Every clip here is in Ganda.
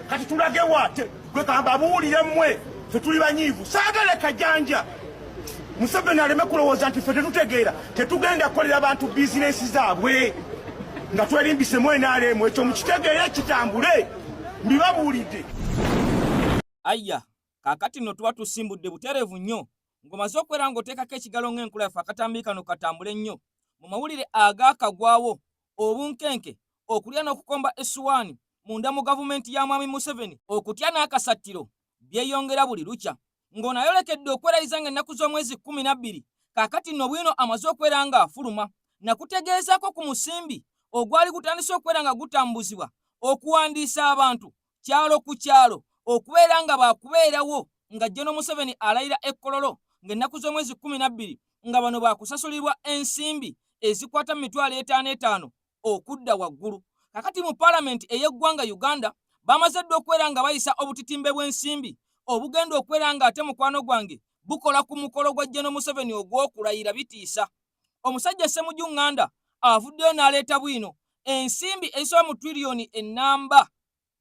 Kati tulage wa? Gwe kamba buwulire mmwe, ffe tuli banyiivu. Saagala kajanja Museveni aleme kulowooza nti ffe tetutegeera. Tetugenda kukolera bantu bizinensi zaabwe nga twerimbisemu NRM. Ekyo mukitegeere, kitambule, mbibabuulidde. Ayya, kaakati nno tuba tusimbudde butereevu nnyo ng'omaze okubeera ng'oteekako ekigalo ng'enkula yaffe. Akatambi kano katambule nnyo mu mawulire agaakagwawo. Obunkenke, okulya n'okukomba essuwaani munda mu gavumenti ya Mwami Museveni, okutya n'akasattiro byeyongera buli lukya, ng'ono ayolekedde okwerayiza ng'ennaku z'omwezi 12. Kaakati nno bwino amaze okubeera ng'afuluma nakutegeezaako ku musimbi ogwali gutandise okubeera nga gutambuzibwa okuwandiisa abantu kyalo ku kyalo okubeera nga bakubeerawo nga General Museveni alayira ekkololo ng'ennaku z'omwezi 12, nga bano bakusasulibwa ensimbi ezikwata mu 5,000 okudda waggulu. Kakati mu paalamenti ey'eggwanga Uganda bamaze dda okubeera nga bayisa obutitimbe bw'ensimbi obugenda okubeera nga ate, mukwano gwange, bukola ku mukolo gwa General Museveni ogw'okulayira. Bitiisa. Omusajja Ssemuju Ŋŋanda avuddeyo n'aleeta bwino ensimbi ezisoba mu twiriyoni ennamba.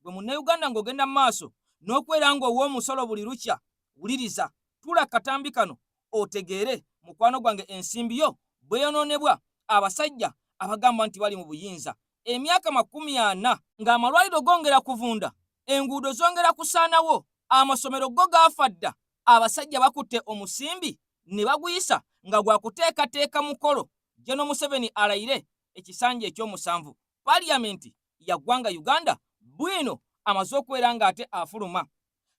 Gwe Munnayuganda ng'ogenda mu maaso n'okubeera ng'owa omusolo buli lukya, wuliriza, tuula katambi kano otegeere, mukwano gwange, ensimbi yo bweyonoonebwa abasajja abagamba nti bali mu buyinza emyaka 40, ng'amalwaliro gongera kuvunda, enguudo zongera kusaanawo, amasomero go gaafa dda. Abasajja bakutte omusimbi ne baguyisa nga gwakuteekateeka mukolo General Museveni alayire ekisanja ekyomusanvu. Paliyamenti ya ggwanga Uganda, bwino amaze okubeera ng'ate afuluma.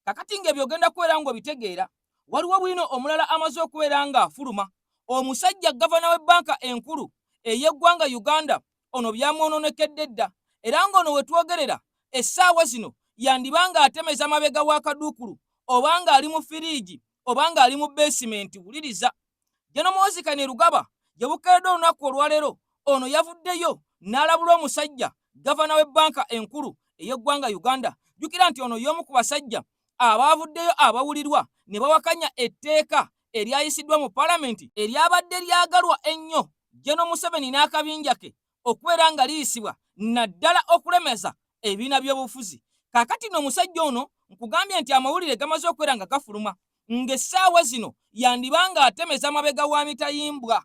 Kakati ng'ebyo ogenda kubeera ng'obitegeera, waliwo bwino omulala amaze okubeera ng'afuluma, omusajja gavana w'ebbanka enkulu ey'eggwanga Uganda. Ono byamwononekedde dda, era ng'ono we twogerera essaawa zino yandiba ng'atemeza mabega wa kaduukulu, oba ng'ali mu firiigi, oba ng'ali mu basement. Wuliriza, General Muhoozi Kainerugaba gye bukeeredde olunaku olwaleero, ono yavuddeyo n'alabula omusajja gavana w'ebbanka enkulu ey'eggwanga Uganda. Jjukira nti ono y'omu ku basajja abaavuddeyo abawulirwa ne bawakanya etteeka eryayisiddwa mu paalamenti eryabadde lyagalwa ennyo General Museveni n'akabinja ke okubeera nga liyisibwa, naddala okulemeza ebibiina by'obufuzi. Kaakati nno omusajja ono nkugambye nti amawulire gamaze okubeera nga gafuluma ng'essaawa zino yandiba ng'atemeza mabega wa mitayimbwa.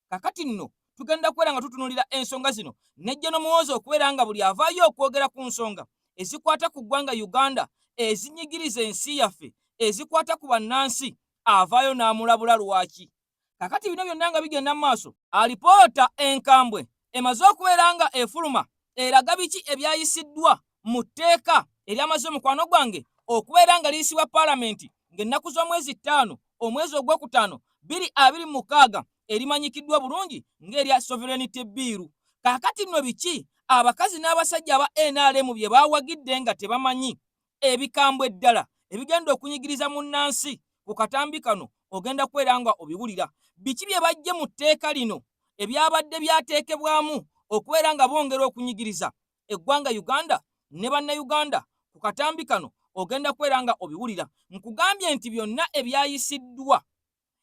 Kakati nno tugenda kubeera nga tutunulira ensonga zino ne General Muhoozi, okubeera nga buli avaayo okwogera ku nsonga ezikwata ku ggwanga Uganda, ezinyigiriza ensi yaffe, ezikwata ku bannansi, avaayo n'amulabula lwaki. Kakati bino byonna nga bigenda mu maaso, alipoota enkambwe emaze okubeera nga efuluma eraga biki ebyayisiddwa mu tteeka eryamaze, mukwano gwange, okubeera nga liyisibwa paalamenti ng'ennaku z'omwezi 5 omwezi ogwokutaano 2026, erimanyikiddwa bulungi ng'erya Sovereignty Bill. Kaakati nno biki abakazi n'abasajja aba NRM bye baawagidde nga tebamanyi, ebikambwe ddala ebigenda okunyigiriza munnansi? Ku katambi kano ogenda kubeera nga obiwulira biki bye bajje mu tteeka lino ebyabadde byateekebwamu okubeera nga bongera okunyigiriza eggwanga Uganda ne Bannayuganda. Ku katambi kano ogenda kubeera nga obiwulira. Nkugambye nti byonna ebyayisiddwa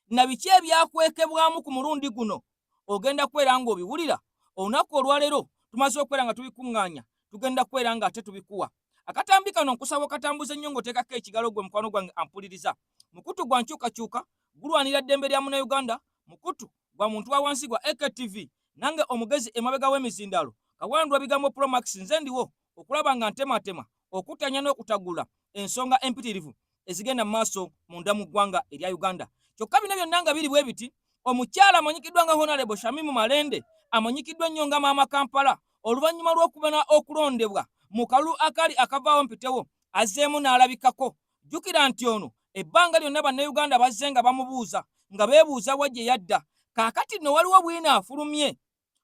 na biki ebyakwekebwamu ku mulundi guno ogenda kubeera ng'obiwulira olunaku olwaleero. Tumaze okubeera nga tubikuŋŋaanya, tugenda kubeera nga ate tubikuwa. Akatambi kano nkusaba okatambuza ennyo ng'oteekako ekigalo. Gwe mukwano gwange ampuliriza, mukutu gwa nkyukakyuka, gulwanira ddembe lya Munnayuganda, mukutu gwa muntu wa wansi gwa AKTV. Nange omugezi emabega w'emizindaalo, Kawandwa Bigambo Promax, nze ndiwo okulaba nga ntematema, okutanya n'okutagula ensonga empitirivu ezigenda mu maaso munda mu ggwanga erya Uganda. Kyokka bino byonna nga biri bwe biti, omukyala amanyikiddwa nga Honorable Shamimu Malende, amanyikiddwa ennyo nga Maama Kampala, oluvannyuma lw'okubona okulondebwa mu kalulu akaali akavaawo mpitewo, azzeemu n'alabikako. Jjukira nti ono ebbanga lyonna Bannayuganda bazze nga bamubuuza, nga beebuuza wa gye yadda. Kaakati nno waliwo bwino afulumye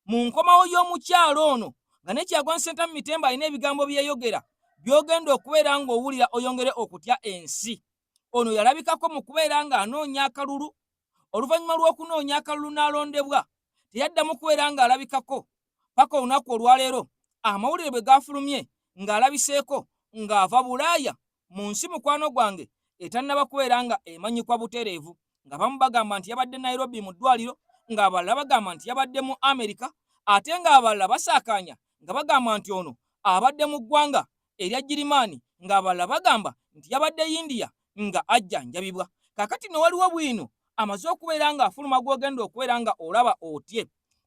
mu nkomawo y'omukyalo ono, nga ne Kyagulanyi Ssentamu Mitemba alina ebigambo byeyogera by'ogenda okubeera ng'owulira oyongere okutya ensi. Ono yalabikako mu kubeera ng'anoonya akalulu. Oluvannyuma lw'okunoonya akalulu n'alondebwa, teyaddamu kubeera ng'alabikako paka olunaku olwaleero amawulire bwe gafulumye ng'alabiseeko ng'ava Bulaaya, mu nsi, mukwano gwange, etannaba kubeera nga emanyikwa butereevu, nga bamu bagamba nti yabadde Nairobi mu ddwaliro, ng'abalala bagamba nti yabadde mu Amerika, ate ng'abalala basaakaanya nga bagamba nti ono abadde mu ggwanga erya Girimaani ng'abalala bagamba nti yabadde Yindiya nga ajjanjabibwa. Kaakati no waliwo bwino amaze okubeera ng'afuluma gw'ogenda okubeera nga olaba otye.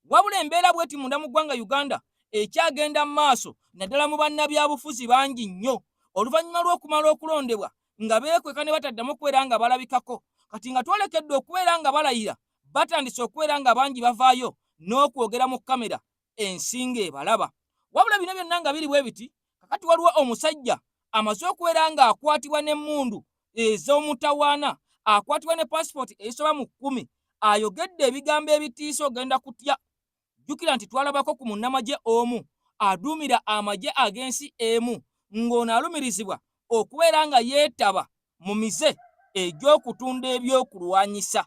Wabula embeera bweti munda mu ggwanga Uganda ekyagenda mu maaso naddala mu bannabyabufuzi bangi nnyo oluvannyuma lw'okumala okulondebwa nga beekweka ne bataddamu kubeera nga balabikako kati nga twolekedde okubeera nga balayira batandise okubeera nga bangi bavaayo n'okwogera mu kamera ensi ng'ebalaba. Wabula bino byonna nga biri bwe biti, kakati waliwo omusajja amaze okubeera ng'akwatibwa n'emmundu ez'omutawaana, akwatibwa ne paasipooti ezisoba mu kkumi, ayogedde ebigambo ebitiisa ogenda kutya. Jjukira nti twalabako ku munnamagye omu aduumira amagye ag'ensi emu ng'ono alumirizibwa okubeera nga yeetaba mu mize egy'okutunda ebyokulwanyisa.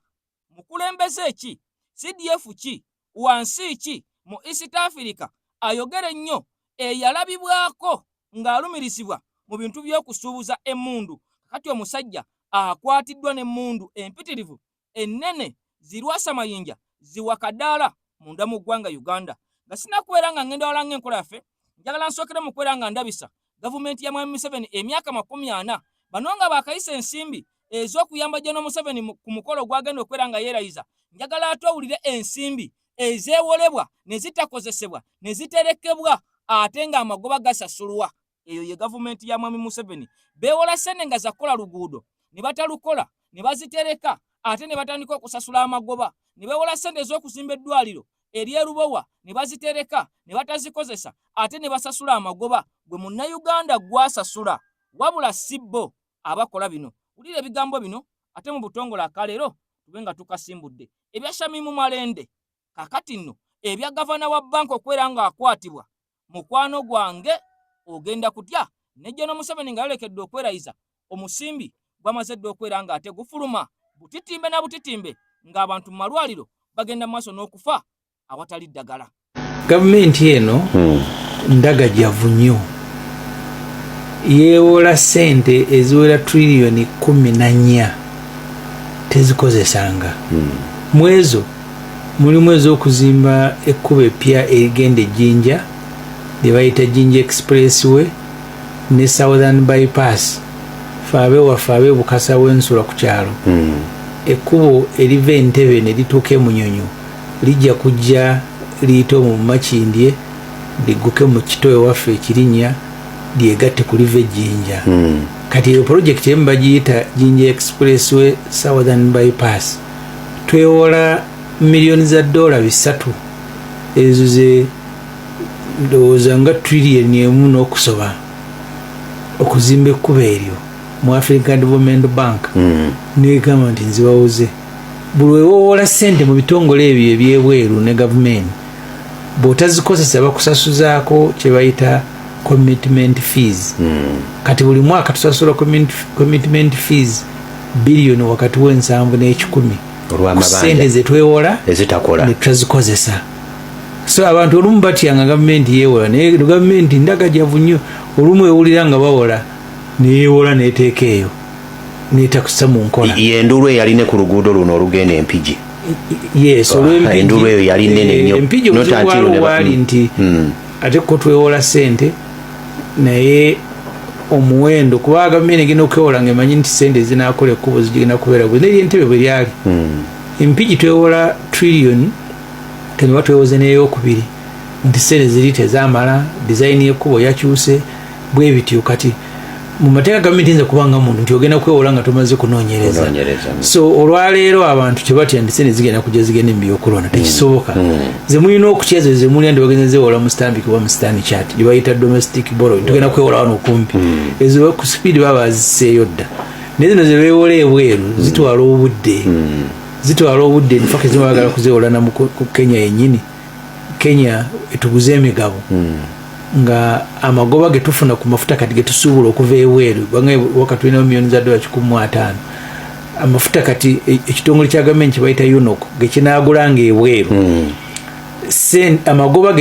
Mukulembeze ki, CDF ki, wa nsi ki mu East Africa ayogera ennyo eyalabibwako ng'alumirizibwa mu bintu by'okusuubuza emmundu? Kakati omusajja akwatiddwa n'emmundu empitirivu ennene zirwasa mayinja ziwa kadaala munda mu ggwanga Uganda. Nga sinakubeera nga ngenda wala ng'enkola yaffe, njagala nsookere mu kubeera nga ndabisa gavumenti ya Mwami Museveni emyaka 40 bano nga baakayisa ensimbi ez'okuyamba General Museveni ku mukolo gw'agenda okubeera nga yeerayiza. Njagala ate owulire ensimbi ezeewolebwa ne zitakozesebwa ne ziterekebwa ate ng'amagoba gasasulwa. Eyo ye gavumenti ya Mwami Museveni. Beewola ssente nga za kukola luguudo ne batalukola ne bazitereka ate ne batandika okusasula amagoba, ne beewola ssente ez'okuzimba eddwaliro ery'e Lubowa ne bazitereka ne batazikozesa ate ne basasula amagoba. Gwe Munnayuganda gw'asasula, wabula si bo abakola bino. Wulira ebigambo bino ate mu butongole akaleero tube nga tukasimbudde. Ebya Shamimu Malende kakati nno ebya gavana wa bbanka okubeera ng'akwatibwa mukwano gwange ogenda kutya ne General Museveni nga yolekedde okwerayiza omusimbi gwamaze dda okwera nga ate gufuluma butitimbe na butitimbe ng'abantu mu malwaliro bagenda mu maaso n'okufa awatali ddagala. Gavumenti eno ndagajavu nnyo, yeewola ssente eziwera triliyoni 14 tezikozesanga. Mu ezo mulimu ez'okuzimba ekkubo eppya erigenda e Jinja lye bayita Jinja Expressway ne Southern Bypass. Ffe ab'ewaffe ab'e Bukasa w'ensula ku kyalo, ekkubo eriva e Ntebe ne lituuka e Munyonyo lijja kujja liyite omwo mu Makindye ligguke mu Kito ewaffe e Kirinnya lyegatte ku liva e Jinja. Kati eyo polojekiti emu bagiyita Jinja Expressway Southern Bypass. Twewola miliyoni za doola 300, ezo ze ndowooza nga triliyoni emu n'okusoba okuzimba ekkubo eryo mu African Development Bank. Negamba nti nzibawoze. Buli wewowola ssente mu bitongole ebyo ebyebweru ne gavumenti, bw'otazikozesa bakusasuzaako kye bayita commitment fees. Kati buli mwaka tusasula commitment fees biliyoni wakati w'ensanvu n'ekikumi ku ssente ze twewola ezitakola ne tutazikozesa. So abantu olumu batya nga gavumenti yeewola, naye gavumenti ndagajavu nnyo. Olumu ewulira nga bawola neyeewola n'eteeka eyo n'etakusa mu nkola. Ye enduulu eyali ne ku luguudo luno olugenda Empigi. Yes, olw'Empigi. Enduulu eyo yali nnene nnyo. Empigi Not obuzibu until bwalwo bwali nti ate ko twewola ssente naye omuwendo, kuba gavumenti egenda okwewola nga emanyi nti ssente ezinakola ekkubo zigenda kubeera bwe neri Entebe bwe lyali. Empigi twewola trillion kenoba twewoze n'eyokubiri nti ssente ziri tezamala, design y'ekkubo yakyuse bwe bityo. Kati mu mateeka gavumenti eyinza kuba nga muntu nti ogenda kwewola nga tomaze kunoonyereza. Kunoonyereza. So olwaleero abantu tebatya nti sente zigenda kujja zigende mu byokulonda, tekisoboka. Ze mulina okutya ezo zemulya nti bagenda zewola mu Stanbic oba mu Stanchart gye bayita domestic borrowing, tugenda kwewola wano okumpi, ezo ku speed baba baziseeyo dda. Naye zino ze beewola ebweru zitwala obudde, zitwala obudde. In fact zimu bagala kuzewola na ku Kenya yennyini. Kenya etuguze emigabo nga amagoba ge tufuna ku mafuta kati getusuubula okuva ebweru, waka tulinayo miliyoni za dola 150 amafuta. Kati ekitongole kya gavumenti kye bayita UNOC gekinaagulanga ebweru, amagoba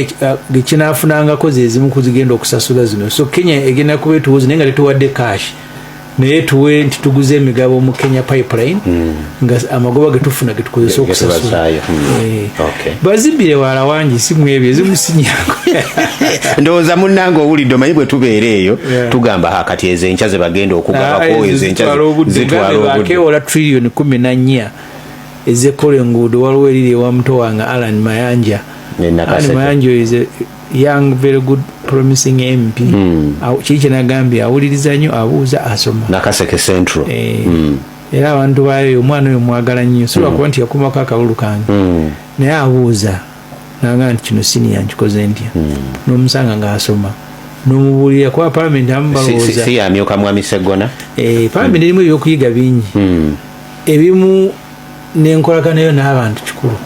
gekinaafunangako ze zimu ku zigenda okusasula zino. So Kenya egenda kuba etuwuzi naye nga tetuwadde cash. Naye tuwe nti tuguze emigabo mu Kenya Pipeline nga amagoba getufuna getukozesa okusasula. Getubazaayo. Bazibbire wala wangi, si mwebyo ezimusinyako. Ndowooza munnange owulidde, omanyi bwe tubeera eyo tugamba, ha, kati ezo enkya ze bagenda okugabako, ezo enkya zitwala obudde. Zitwala obudde. Bakewola triliyoni 14 ezekola enguudo. Waliwo eriri ewa muto wange Alan Mayanja. Ne Nakaseke. Alan Mayanja is a young, very good, promising MP. Kiri kyenagambye, awuliriza nnyo, abuuza, asoma. Nakaseke Central. Era abantu bayo, omwana oyo mwagala nnyo, si lwakuba nti yakumako akalulu kange, naye abuuza nanga nti kino siniya nkikoze ntya, n'omusanga ng'asoma n'omubuulira, kuba palamenti abamu balowooza Si yamyuka mwami Seggona? Palamenti erimu ebyokuyiga bingi ebimu, n'enkolagana yo n'abantu kikulu.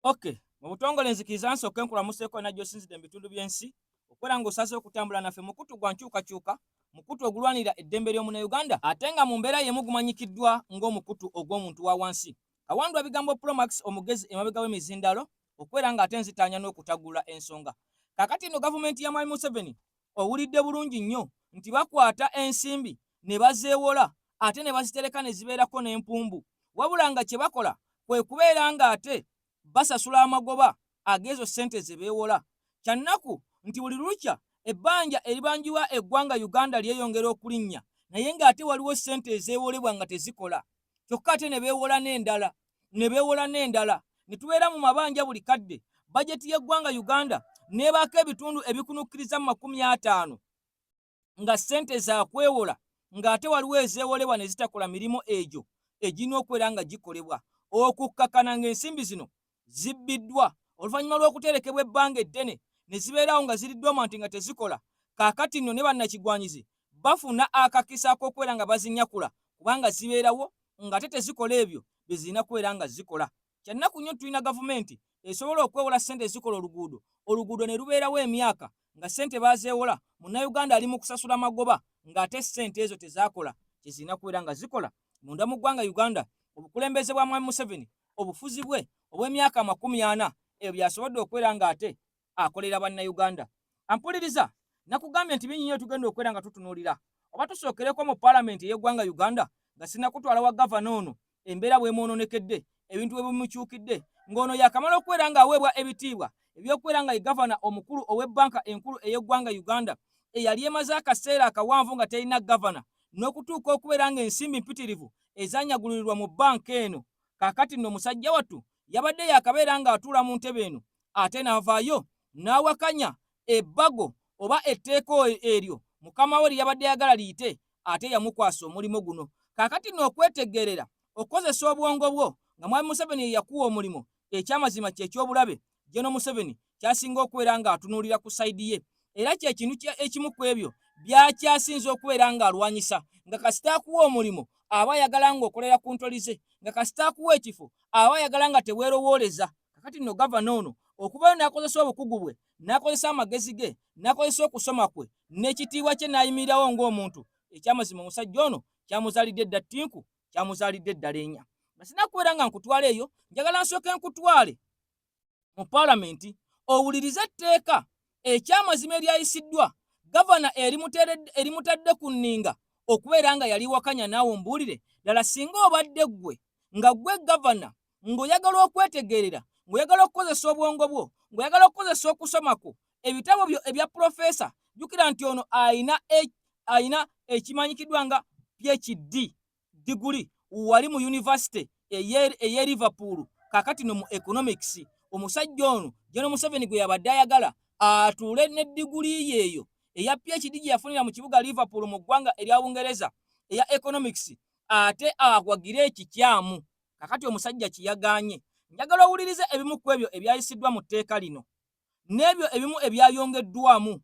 Okay, mu butongole nzikiriza nsooke nkulamuseeko najjo osinzidde mu bitundu by'ensi okubeera ng'osazeewo okutambula naffe. Mukutu gwa nkyukakyuka, mukutu ogulwanirira eddembe ly'omunnayuganda, ate nga mu mbeera y'emu gumanyikiddwa ng'omukutu ogw'omuntu wa wansi. Kawandwa bigambo Promax, omugezi emabega w'emizindalo, okubeera ng'ate nzitaanya n'okutagula ensonga. Kaakati eno gavumenti ya Mwami Museveni, owulidde bulungi nnyo nti bakwata ensimbi ne bazeewola, ate ne bazitereka ne zibeerako n'empumbu, wabula nga kye bakola kwe kubeera ng'ate basasula amagoba ag'ezo ssente ze beewola. Kyannaku nti buli lukya ebbanja eribanjibwa eggwanga Uganda lyeyongera okulinnya, naye ng'ate waliwo ssente ezeewolebwa nga tezikola, kyokka ate ne beewola n'endala, ne beewola n'endala, ne tubeera mu mabanja buli kadde. Bajeti y'eggwanga Uganda n'ebaako ebitundu ebikunukkiriza mu 50 nga ssente za kwewola, ng'ate waliwo ezeewolebwa ne zitakola mirimu egyo egirina okubeera nga gikolebwa, okukkakana ng'ensimbi zino zibbiddwa oluvannyuma lw'okuterekebwa ebbanga eddene ne zibeerawo nga ziri dormant, nga tezikola. Kaakati nno ne bannakigwanyizi bafuna akakisa ak'okubeera nga bazinyakula, kubanga zibeerawo ng'ate tezikola ebyo bye zirina kubeera nga zikola. Kyannaku nnyo, tulina gavumenti esobola okwewola ssente ezikola oluguudo, oluguudo ne lubeerawo emyaka nga ssente bazeewola, munnayuganda ali mu kusasula magoba, ng'ate ssente ezo tezaakola kye zirina kubeera nga zikola munda mu ggwanga Uganda. Obukulembeze bwa Mwami Museveni, obufuzi bwe obw'emyaka 40, ebyo byasobodde okubeera ng'ate akolera bannayuganda. Ampuliriza, nakugambye nti bingi nnyo tugenda okubeera nga tutunuulira. Oba tusookereko mu paalamenti ey'eggwanga Uganda, nga sinakutwala wa gavana ono, embeera bwemwononekedde, ebintu bwe bimukyukidde, ng'ono yakamala okubeera ng'aweebwa ebitiibwa ebyokubeera nga ye gavana omukulu ow'ebbanka enkulu ey'eggwanga Uganda, eyali emaze akaseera akawanvu nga terina gavana, n'okutuuka okubeera ng'ensimbi mpitirivu ezanyagulurirwa mu bbanka eno. Kaakati nno musajja wattu yabadde yakabeera ng'atuula mu ntebe eno, ate n'avaayo n'awakanya ebbago oba etteeka eryo mukama we lye yabadde ayagala liyite, ate yamukwasa omulimu guno. Kaakati nno okwetegerera, okukozesa obwongo bwo nga Mwami Museveni ye yakuwa omulimu, ekyamazima kyekyobulabe General Museveni kyasinga okubeera ng'atunuulira ku side ye, era kyekintu ekimu ku ebyo byakyasinze okubeera ng'alwanyisa, nga kasita akuwa omulimu aba ayagala ng'okolera ku ntoli ze, nga kasita akuwa ekifo aba ayagala nga teweerowooleza. Kakati nno gavana ono okuvayo n'akozesa obukugu bwe, n'akozesa amagezi ge, n'akozesa okusoma kwe n'ekitiibwa kye, n'ayimirirawo ng'omuntu, ekyamazima omusajja ono kyamuzaalidde dda ttinku, kyamuzaalidde eddala enya. Nga sinakubeera nga nkutwala eyo, njagala nsooke nkutwale mu paalamenti owulirize etteeka ekyamazima eryayisiddwa gavana erimutadde ku nninga okubeera nga yali wakanya. Naawe ombuulire ddala, singa obadde ggwe nga ggwe gavana, ng'oyagala okwetegerera, ng'oyagala okukozesa obwongo bwo, ng'oyagala okukozesa okusoma kwo, ebitabo byo ebya pulofeesa, jjukira nti ono ayina ekimanyikiddwa nga PhD diguli wali mu yunivasite eye Liverpool, kakati no mu economics. Omusajja ono General Museveni gwe yabadde ayagala atuule ne diguli ye eyo eya PhD gye yafunira mu kibuga Liverpool mu ggwanga erya Bungereza eya economics, ate awagire ekikyamu. Kakati omusajja kiyagaanye. Njagala owulirize ebimu ku ebyo ebyayisiddwa mu tteeka lino n'ebyo ebimu ebyayongeddwamu,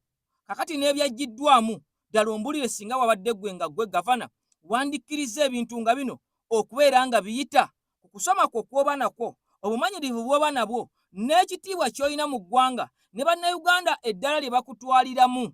kakati n'ebyaggiddwamu. Ddala ombulire, singa wabadde ggwe nga ggwe gavana, wandikkiriza ebintu nga bino okubeera nga biyita ku kusoma kwo kw'oba nakwo, obumanyirivu bw'oba nabwo, n'ekitiibwa ky'olina mu ggwanga ne bannayuganda eddala lye bakutwaliramu?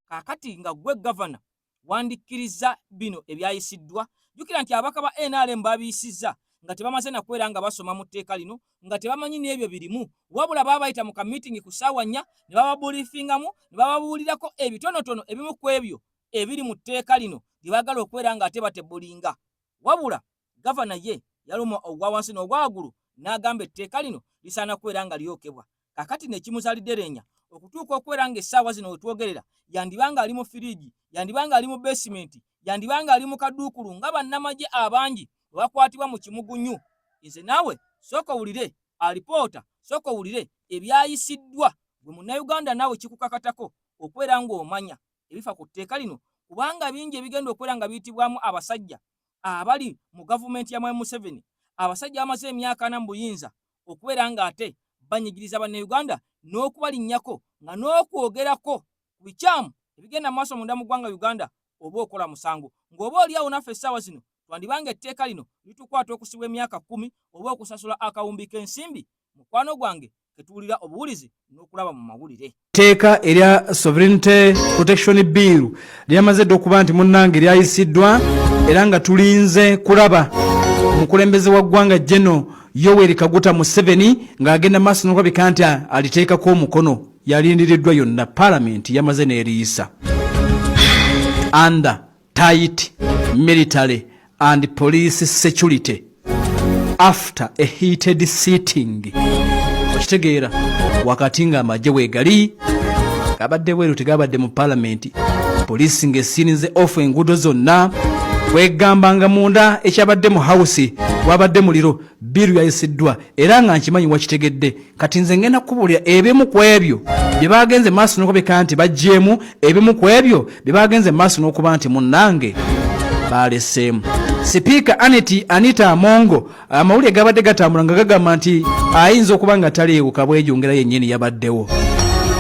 Kaakati nga ggwe gavana, wandikkiriza bino ebyayisiddwa? Jjukira nti ababaka ba NRM babiyisizza nga tebamaze nakubeera nga basoma mu tteeka lino, nga tebamanyi n'ebyo birimu, wabula baabayita mu kamiitingi ku ssaawa 4 ne bababuliifingamu, ne bababuulirako ebitonotono ebimu ku ebyo. ebiri mu tteeka lino lye baagala okubeera ng'ate batebulinga. Wabula gavana ye yaluma ogwa wansi n'ogwa waggulu n'agamba etteeka lino lisaana kubeera nga lyokebwa. Kakati nekimuzalidde leenya okutuuka okubeera ng'essaawa zino wetwogerera yandiba ng'ali mu firiigi, yandiba ng'ali mu besimenti, yandiba ng'ali mu kaduukulu nga bannamagye abangi bwe bakwatibwa mu kimugunyu. Nze naawe sooka owulire alipoota, sooka owulire ebyayisiddwa gwe munnayuganda naawe kikukakatako okubeera ng'omanya ebifa ku tteeka lino kubanga bingi ebigenda okubeera nga biyitibwamu abasajja abali mu gavumenti ya Mwami Museveni, abasajja abamaze emyaka ana mu buyinza okubeera ng'ate banyigiriza Bannayuganda n'okubalinnyako nga n'okwogerako ku bikyamu ebigenda mu maaso munda mu ggwanga Uganda oba okola musango ng'oba oli awo naffe essaawa zino twandiba nga etteeka lino litukwata okusibwa emyaka kkumi oba okusasula akawumbi k'ensimbi mukwano gwange ketuwulira obuwulizi n'okulaba mu mawulire. Etteeka erya Sovereignty Protection Bill lyamaze dda okuba nti munnange lyayisiddwa era nga tulinze kulaba omukulembeze wa ggwanga Geno Yoweri Kaguta Museveni ng'agenda maaso n'okulabika nti aliteekako omukono. Yalindiriddwa yonna palamenti yamaze n'eriyisa under tight military and police security after a heated sitting. Okitegeera wakati nga amagye wegali gabadde bweru, tegabadde mu palamenti, poliisi ng'esiininze off enguudo zonna, kwegamba nga munda ekyabadde mu hawusi wabadde muliro. Biru yayisiddwa era nga nkimanyi wakitegedde. Kati nze ngenda kukubuulira ebimu ku ebyo bye bagenze maaso n'okubika nti baggyeemu, ebimu ku ebyo bye bagenze maaso n'okuba nti munnange baleseemu. Sipiika Aneti Anita Amongo, amawulire gabadde gatambula nga gagamba nti ayinza okuba nga taliiwo, Kabwejongera yennyini yabaddewo,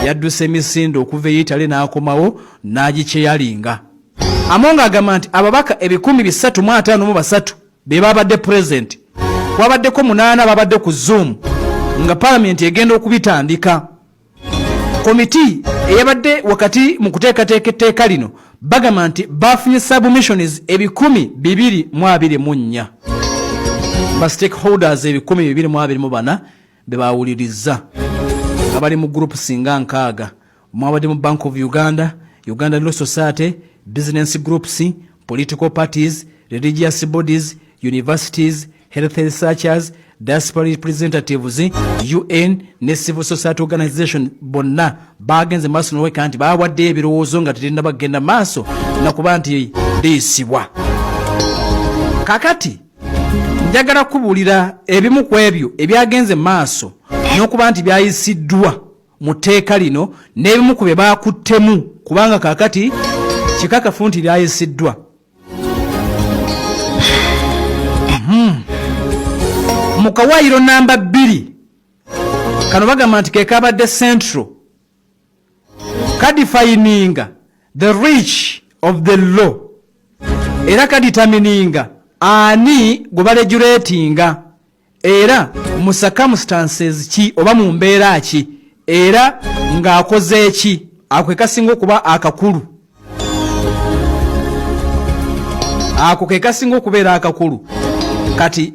yadduse emisinde okuva e Italy n'akomawo n'agikyeyalinga. Amongo agamba nti ababaka 353 be babadde present, kwabaddeko 8 babadde ku Zoom nga palamenti egenda okubitandika. Komiti eyabadde wakati mu kuteekateeka etteeka lino bagamba nti bafunye submissions 224, ba stakeholders 224 be bawulirizza nga bali mu group singa 60, mwabadde mu Bank of Uganda, Uganda Law Society, business groups, political parties, religious bodies, universities, health researchers, diaspora representatives, UN ne civil society organization. Bonna bagenze maaso noweka nti bawaddeyo ebirowoozo nga terina bagenda maaso nakuba nti liyisibwa. Kakati njagala kubuulira ebimu ku ebyo ebyagenze maaso n'okuba nti byayisiddwa mu tteeka lino n'ebimu ku bye baakuttemu, kubanga kaakati kikakafu nti lyayisiddwa. Mu kawaayiro namba 2 kano bagamba nti ke kabadde central, kadefininga the reach of the law era kadetermininga ani gwe baregulatinga era mu circumstances ki oba mu mbeera ki era ng'akoze ki. Ako ke kasinga okuba akakulu, ako ke kasinga okubeera akakulu. Kati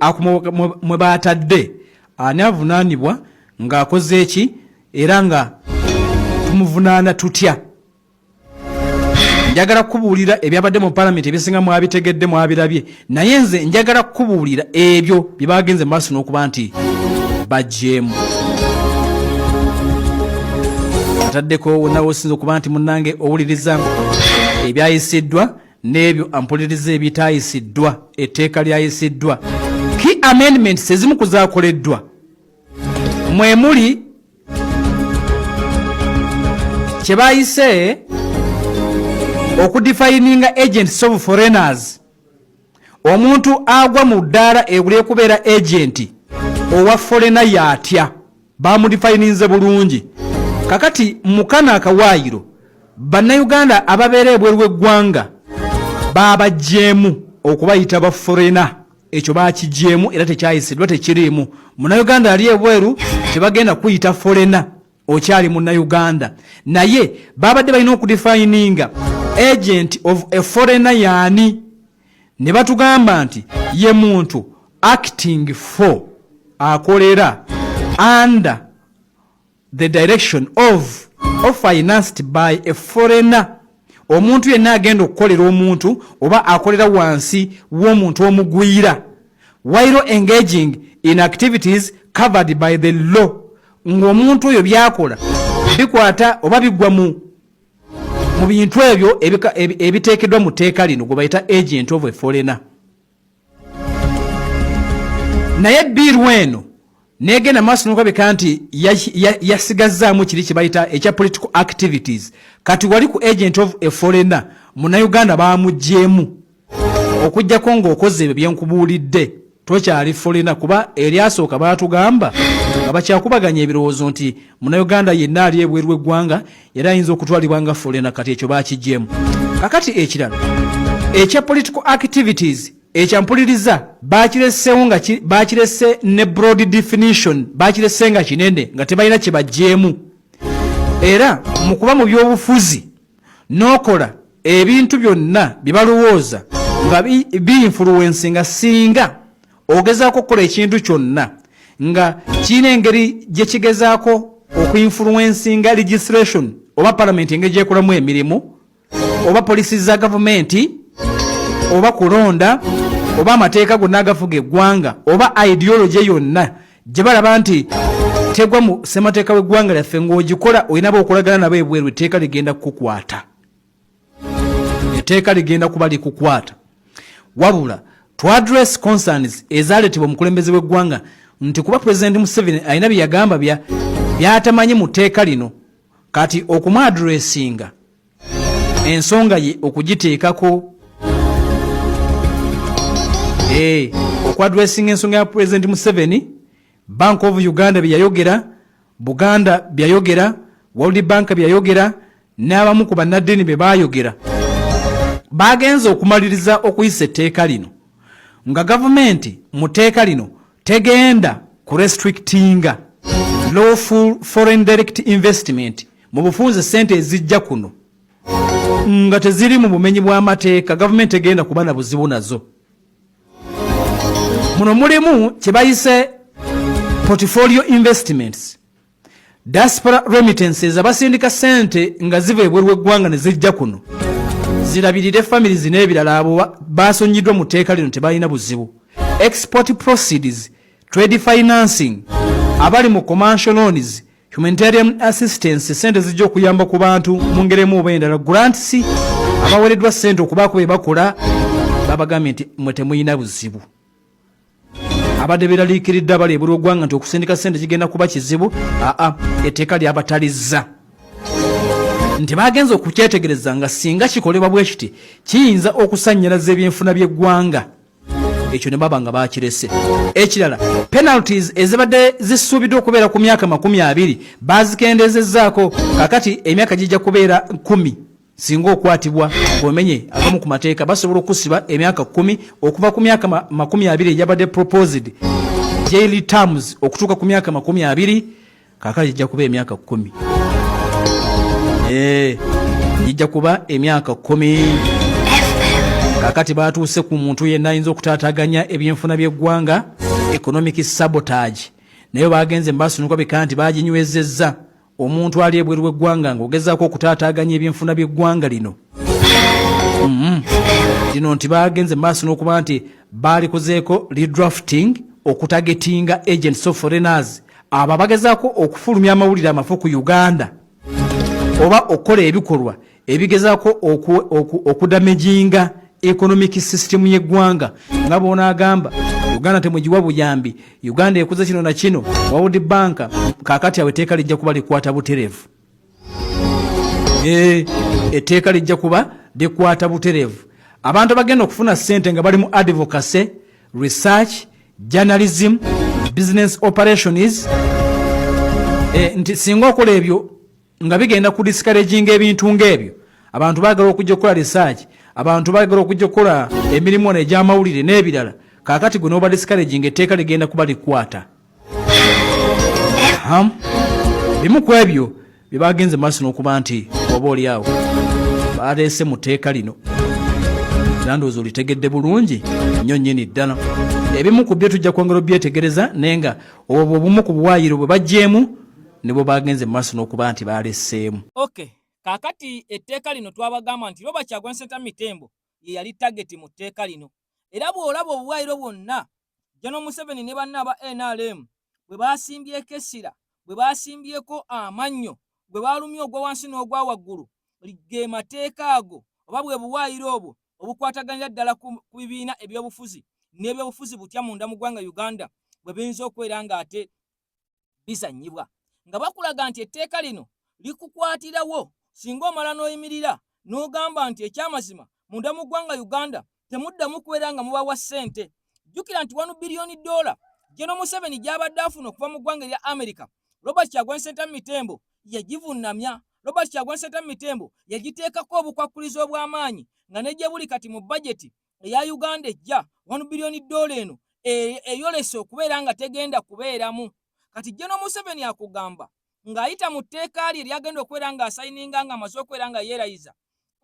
ako mwe baatadde ani avunaanibwa ng'akoze ki era nga tumuvunaana tutya. Njagala kukubuulira ebyabadde mu palamenti, ebisinga mwabitegedde, mwabirabye, naye nze njagala kukubuulira ebyo bye bagenze maaso n'okuba nti bagyemu. Ataddeko wonna wosinza okuba nti munnange owuliriza ebyayisiddwa n'ebyo ampuliriza ebitaayisiddwa. Etteeka lyayisiddwa, key amendments ezimu ku zaakoleddwa mwe muli kye bayise okudefininga agents of foreigners. Omuntu agwa mu ddaala ery'okubeera agent owa foreigner yaatya, bamudefininze bulungi. Kakati mukano akawaayiro, bannayuganda ababeera ebweru w'eggwanga baabaggyemu okubayita ba foreigner. Ekyo bakigyemu era tekyayisiddwa, tekiriimu. Munnayuganda ali ebweru tebagenda kuyita foreigner, okyali munnayuganda. Naye babadde balina okudefininga agent of a foreigner yaani, ne batugamba nti ye muntu acting for, akolera under the direction of or financed by a foreigner. Omuntu yenna agenda okukolera omuntu oba akolera wansi w'omuntu omugwira while engaging in activities covered by the law, ng'omuntu oyo byakola bikwata oba bigwa mu mu bintu ebyo ebiteekeddwa mu tteeka lino, gwe bayita agent of a foreigner. Naye bill eno negenda maaso nokulabika nti yasigazzaamu kiri kye bayita ekya political activities. Kati wali ku agent of a foreigner, Munnayuganda bamugyemu, okugjako ng'okoze ebyo byenkubuulidde tokyali foreigner, kuba eryasooka baatugamba nga bakyakubaganya ebirowoozo nti Munnayuganda yenna ali ebweru w'eggwanga era ayinza okutwalibwa nga foreigner. Kati ekyo bakigyemu. Kakati ekirala ekya political activities ekyampuliriza bakireseewo nga bakirese ne broad definition, bakirese nga kinene nga tebalina kye bagyemu. Era mu kuba mu byobufuzi n'okola ebintu byonna bye balowooza nga biinfluencinga, singa ogezaako okukola ekintu kyonna nga kirina engeri gye kigezaako okuinfluencinga legislation oba palamenti engeri gyekolamu emirimu oba policy za gavumenti oba kulonda oba amateeka gonna agafuga eggwanga oba ideology yonna gye balaba nti tegwa mu ssemateeka w'eggwanga lyaffe, ng'ogikola olina ba okolagana nabo ebweru, etteeka ligenda kukukwata, etteeka ligenda kuba likukwata. Wabula to address concerns ezaleetebwa omukulembeze w'eggwanga nti kuba Pulezidenti Museveni alina bye yagamba byatamanyi mu tteeka lino, kati okumuaddressinga ensonga ye okugiteekako, okuaddressinga ensonga ya Pulezidenti Museveni, Bank of Uganda bye yayogera, Buganda byayogera, World Bank byayogera, n'abamu ku bannaddiini bye baayogera, bagenze okumaliriza okuyisa etteeka lino nga gavumenti mu tteeka lino tegenda kurestrictinga lawful foreign direct investment. Mu bufunze, sente ezijja kuno nga teziri mu bumenyi bw'amateeka, gavumenti egenda kuba na buzibu nazo. Muno mulimu kye bayise portfolio investments, diaspora remittances, abasindika sente nga ziva ebweru w'eggwanga ne zijja kuno zirabirire families n'ebirala. Abo basonyiddwa mu tteeka lino, tebalina buzibu. Export proceeds, trade financing, abali mu commercial loans, humanitarian assistance, sente zijja okuyamba ku bantu mu ngeri emu oba endala, grants, abaweereddwa sente okubaako bye bakola, babagambye nti mwe temulina buzibu. Abadde beeraliikiridde abali ebweru w'eggwanga nti okusindika sente kigenda kuba kizibu, aa, etteeka lyabatalizza nti bagenza okukyetegereza nga singa kikolebwa bwe kiti kiyinza okusannyalaza ebyenfuna by'eggwanga, ekyo ne baba nga bakirese. Ekirala, penalties ezibadde zisuubiddwa okubeera ku myaka 20 bazikendezezzaako. Kakati emyaka gijja kubeera 10. Singa okwatibwa ng'omenye agamu ku mateeka, basobola okusiba emyaka 10, okuva ku myaka 20 egyabadde proposed jail terms okutuuka ku myaka 20. Kaakati gijja kuba emyaka 10. Gijja kuba emyaka 10. Kaakati batuuse ku muntu yenna ayinza okutaataganya ebyenfuna by'eggwanga, economic sabotage, naye bagenze mubaaso nokubabika nti baginywezezza. Omuntu ali ebweru w'eggwanga ng'ogezaako okutaataaganya ebyenfuna by'eggwanga lino, lino nti bagenze maaso n'okuba nti baalikozeeko redrafting okutargetinga agents of foreigners, abo abagezaako okufulumya amawulire amafu ku Uganda oba okukola ebikolwa ebigezaako okudamaginga economic system y'eggwanga, nga bw'onaagamba Uganda temugiwa buyambi, Uganda ekuze kino na kino, World Bank. Kakati awo etteeka lijja kuba likwata butereevu. Etteeka lijja kuba likwata butereevu abantu abagenda okufuna ssente nga bali mu advocacy, research, journalism, business operations, nti singa okola ebyo nga bigenda ku discouraging ebintu ng'ebyo. Abantu baagala okujja okukola research, abantu baagala okujja okukola emirimu ono egy'amawulire n'ebirala. Kaakati gwe n'oba discouraging, etteeka ligenda kuba likwata. Bimu ku ebyo bye bagenze maaso n'okuba nti oba oli awo baleese mu tteeka lino, era ndowooza olitegedde bulungi nnyo nnyini ddala. Ebimu ku byo tujja kwongera obyetegereza, naye nga obwo obumu ku buwaayiro bwe baggyeemu ne bwe bagenze mu maaso n'okuba nti baleseemu. Okay. Kaakati etteeka lino twabagamba nti Robert Kyagulanyi Ssentamu Mitembo ye yali tageti mu tteeka lino, era bw'olaba obuwaayiro bwonna General Museveni ne banne aba NRM bwe baasimbyeko essira, bwe baasimbyeko amannyo, gwe baalumye ogwa wansi n'ogwa waggulu, ge mateeka ago oba bwe buwaayiro obwo obukwataganira ddala ku bibiina ebyobufuzi n'ebyobufuzi butya munda mu ggwanga Uganda bwe biyinza okubeera ng'ate bizannyibwa nga bakulaga nti etteeka lino likukwatirawo singa omala n'oyimirira n'ogamba nti ekyamazima munda mu ggwanga Uganda temuddamu kubeera nga mubawa ssente. Jjukira nti wanu biliyoni ddoola General Museveni gy'abadde afuna okuva mu ggwanga erya Amerika, Robert Kyagulanyi Ssentamu Mitembo yagivunnamya. Robert Kyagulanyi Ssentamu Mitembo yagiteekako obukwakkulizo obw'amaanyi nga ne gye buli kati mu bajeti eya Uganda ejja wanu biliyoni ddoola eno eyolese okubeera nga tegenda kubeeramu. Kati General Museveni akugamba ng'ayita mu tteeka lye lyagenda okubeera ng'asayininga ng'amaze okubeera nga yeerayiza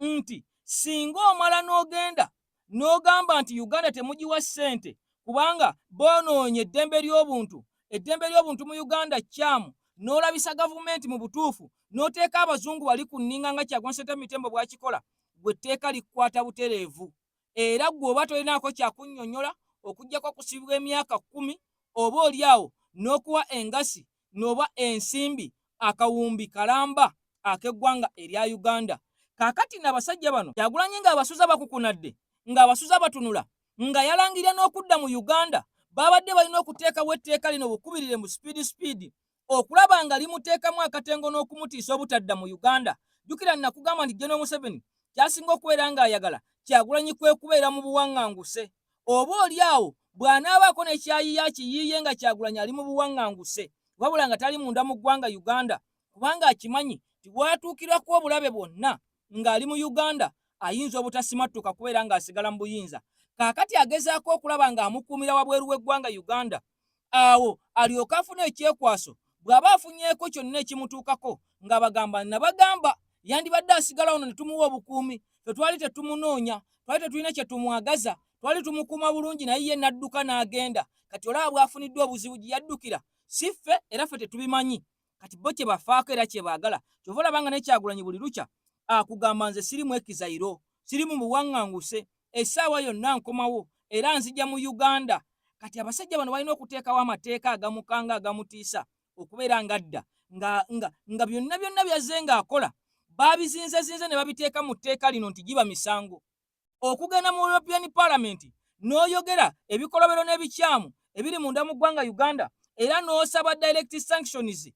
nti singa omala n'ogenda n'ogamba nti Uganda temugiwa ssente kubanga boonoonye eddembe ly'obuntu, eddembe ly'obuntu mu Uganda kkyamu, n'olabisa gavumenti mu butuufu n'oteeka abazungu bali ku nninga nga Kyagulanyi Ssentamu Mitembo bw'akikola, gwe etteeka likukwata butereevu. Era ggwe oba tolinaako kya kunnyonnyola okuggyako okusibibwa emyaka kkumi oba oli awo n'okuwa engasi n'oba ensimbi akawumbi kalamba ak'eggwanga erya Uganda. Kaakati nno abasajja bano Kyagulanyi ng'abasuza bakukunadde, ng'abasuza batunula, nga yalangirira n'okudda mu Uganda, baabadde balina okuteekawo etteeka lino bukubirire mu sipiidi sipiidi okulaba nga limuteekamu akatengo n'okumutiisa obutadda mu Uganda. Jjukira nakugamba nti General Museveni ky'asinga okubeera ng'ayagala Kyagulanyi kwe kubeera mu buwanganguse. Oba oli awo bw'anaabaako ne kyayiye akiyiiye nga Kyagulanyi ali mu buwanganguse wabula nga tali munda mu ggwanga Uganda kubanga akimanyi nti w'atuukirako obulabe bwonna ng'ali mu Uganda ayinza obutasimattuka kubeera ng'asigala mu buyinza. Kaakati agezaako okulaba ng'amukuumira wabweru w'eggwanga Uganda awo alyoke afune ekyekwaso bw'aba afunyeeko kyonna ekimutuukako ng'abagamba nabagamba yandibadde asigala wano ne tumuwa obukuumi ffe twali tetumunoonya twali tetulina kye tumwagaza twali tumukuuma bulungi naye ye n'adduka n'agenda kati olaba bw'afuniddwa obuzibu gye yaddukira si ffe era ffe tetubimanyi kati bo kye bafaako era kye baagala kyova olaba nga ne Kyagulanyi buli lukya akugamba nze siri mu ekizayiro siri mu buwaŋŋanguse essaawa yonna nkomawo era nzija mu Uganda kati abasajja bano balina okuteekawo amateeka agamukanga agamutiisa okubeera ng'adda nga, nga, nga byonna byonna byazze ng'akola babizinzezinze ne babiteeka mu tteeka lino nti giba misango okugenda mu European Parliament n'oyogera ebikolobero n'ebikyamu ebiri munda mu ggwanga Uganda era n'osaba direct sanctions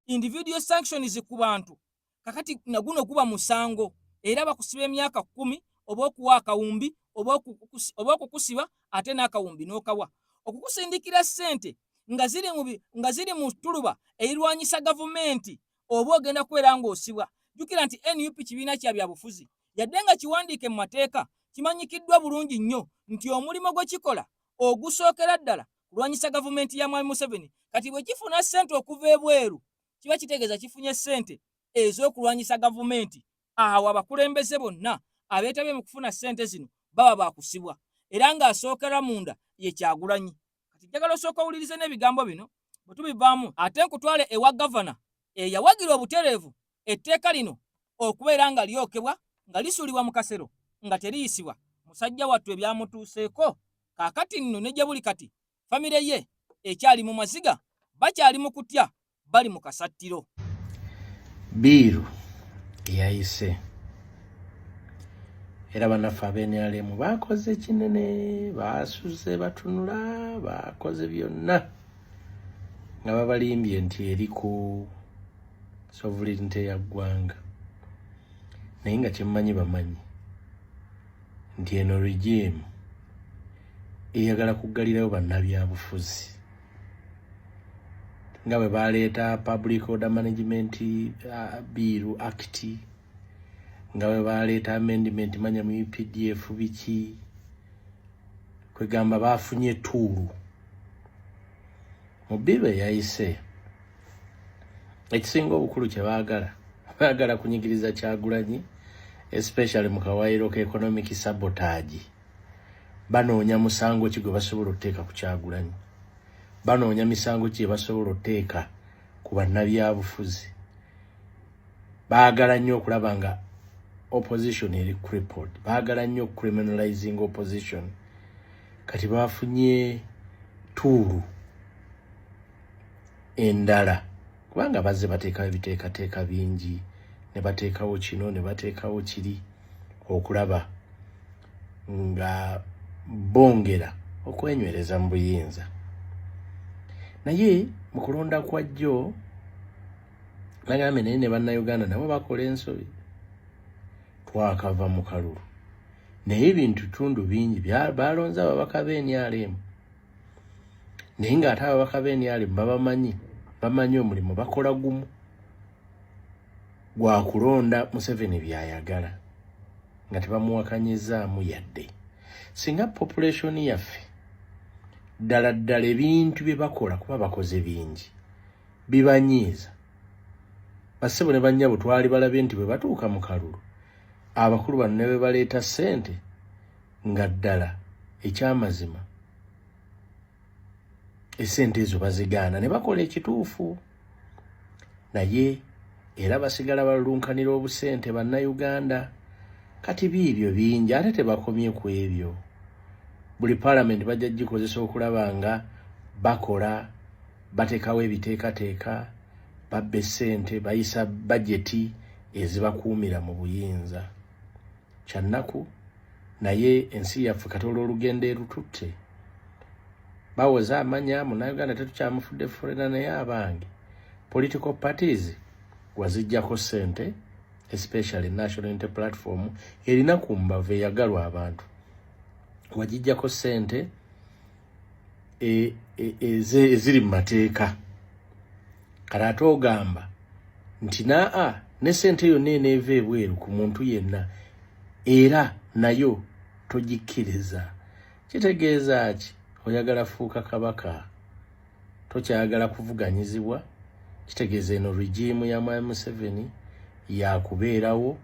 individual sanctions ku bantu kakati naguno guba musango era bakusiba emyaka kkumi oba okuwa akawumbi oba okukusiba ate n'akawumbi n'okawa okukusindikira ssente nga ziri mu ttuluba erirwanyisa gavumenti oba ogenda kubeera ng'osibwa jjukira nti NUP kibiina kya byabufuzi yadde nga kiwandiike mu mateeka kimanyikiddwa bulungi nnyo nti omulimu gwe kikola ogusookera ddala kulwanyisa gavumenti ya Mwami Museveni kati bwe kifuna ssente okuva ebweru kiba kitegeeza kifunye ssente ez'okulwanyisa gavumenti awo abakulembeze bonna abeetabye mu kufuna ssente zino baba baakusibwa era ng'asookera munda ye Kyagulanyi kati njagala osooka owulirize n'ebigambo bino bwe tubivaamu ate nkutwale ewa gavana eyawagira obutereevu etteeka lino okubeera nga lyokebwa nga lisuulibwa mu kasero nga teriyisibwa musajja wattu ebyamutuuseeko kaakati nno ne gye buli kati famire ye ekyali mu maziga bakyali mu kutya bali mu kasattiro. Biiru yayise era bannaffe ab'NRM baakoze kinene, baasuze batunula, baakoze byonna nga babalimbye nti eri ku sovereignty ya ggwanga naye nga kyemmanyi bamanyi nti eno regime eyagala kuggalirayo bannabyabufuzi nga bwe baleeta public order management bill act nga bwe baleeta amendment manya mu UPDF biki kwegamba bafunye tuulu mu bill eyayise ekisinga obukulu kye baagala baagala kunyigiriza Kyagulanyi especially mu kawaayiro ka economic sabotage banoonya musango ki gwe basobola okuteeka ku Kyagulanyi banoonya misango ki gye basobola okuteeka ku bannabyabufuzi. Baagala nnyo okulaba nga opposition eri crippled, baagala nnyo criminalizing opposition. Kati bafunye tuulu endala, kubanga bazze bateekawo ebiteekateeka bingi, ne bateekawo kino ne bateekawo kiri, okulaba nga bongera okwenywereza mu buyinza. Naye mu kulonda kwa jjo nagambye, naye ne Bannayuganda nabo bakola ensobi. Twakava mu kalulu, naye ebintu tundu bingi balonze ababaka b'NRM, naye ng'ate ababaka b'NRM babamanyi, bamanyi omulimu bakola gumu gwa kulonda Museveni byayagala, nga tebamuwakanyizaamu yadde. Singa population yaffe ddala ddala ebintu bye bakola, kuba bakoze bingi, bibanyiiza, bassebo ne bannyabo, twali balabye nti bwe batuuka mu kalulu, abakulu bano ne bwe baleeta ssente, nga ddala ekyamazima essente ezo bazigaana ne bakola ekituufu. Naye era basigala balulunkanira obusente Bannayuganda. Kati biibyo bingi, ate tebakomye ku ebyo. Buli paalamenti bajja gikozesa okulaba nga bakola, bateekawo ebiteekateeka, babba essente, bayisa bajeti ezibakuumira mu buyinza. Kyannaku, naye ensi yaffe kati olw'olugendo erututte, bawoza amanya Munnayuganda tetukyamufudde foreigner. Naye abange, political parties wazijjako ssente, especially National Unity Platform erina ku mbavu eyagalwa abantu, wagijjako ssente eziri mu mateeka. Kale ate ogamba nti naa ne ssente yonna eneeva ebweru ku muntu yenna era nayo togikkiriza. Kitegeeza ki? Oyagala fuuka kabaka, tokyayagala kuvuganyizibwa. Kitegeeza eno regime ya Mwami Museveni yakubeerawo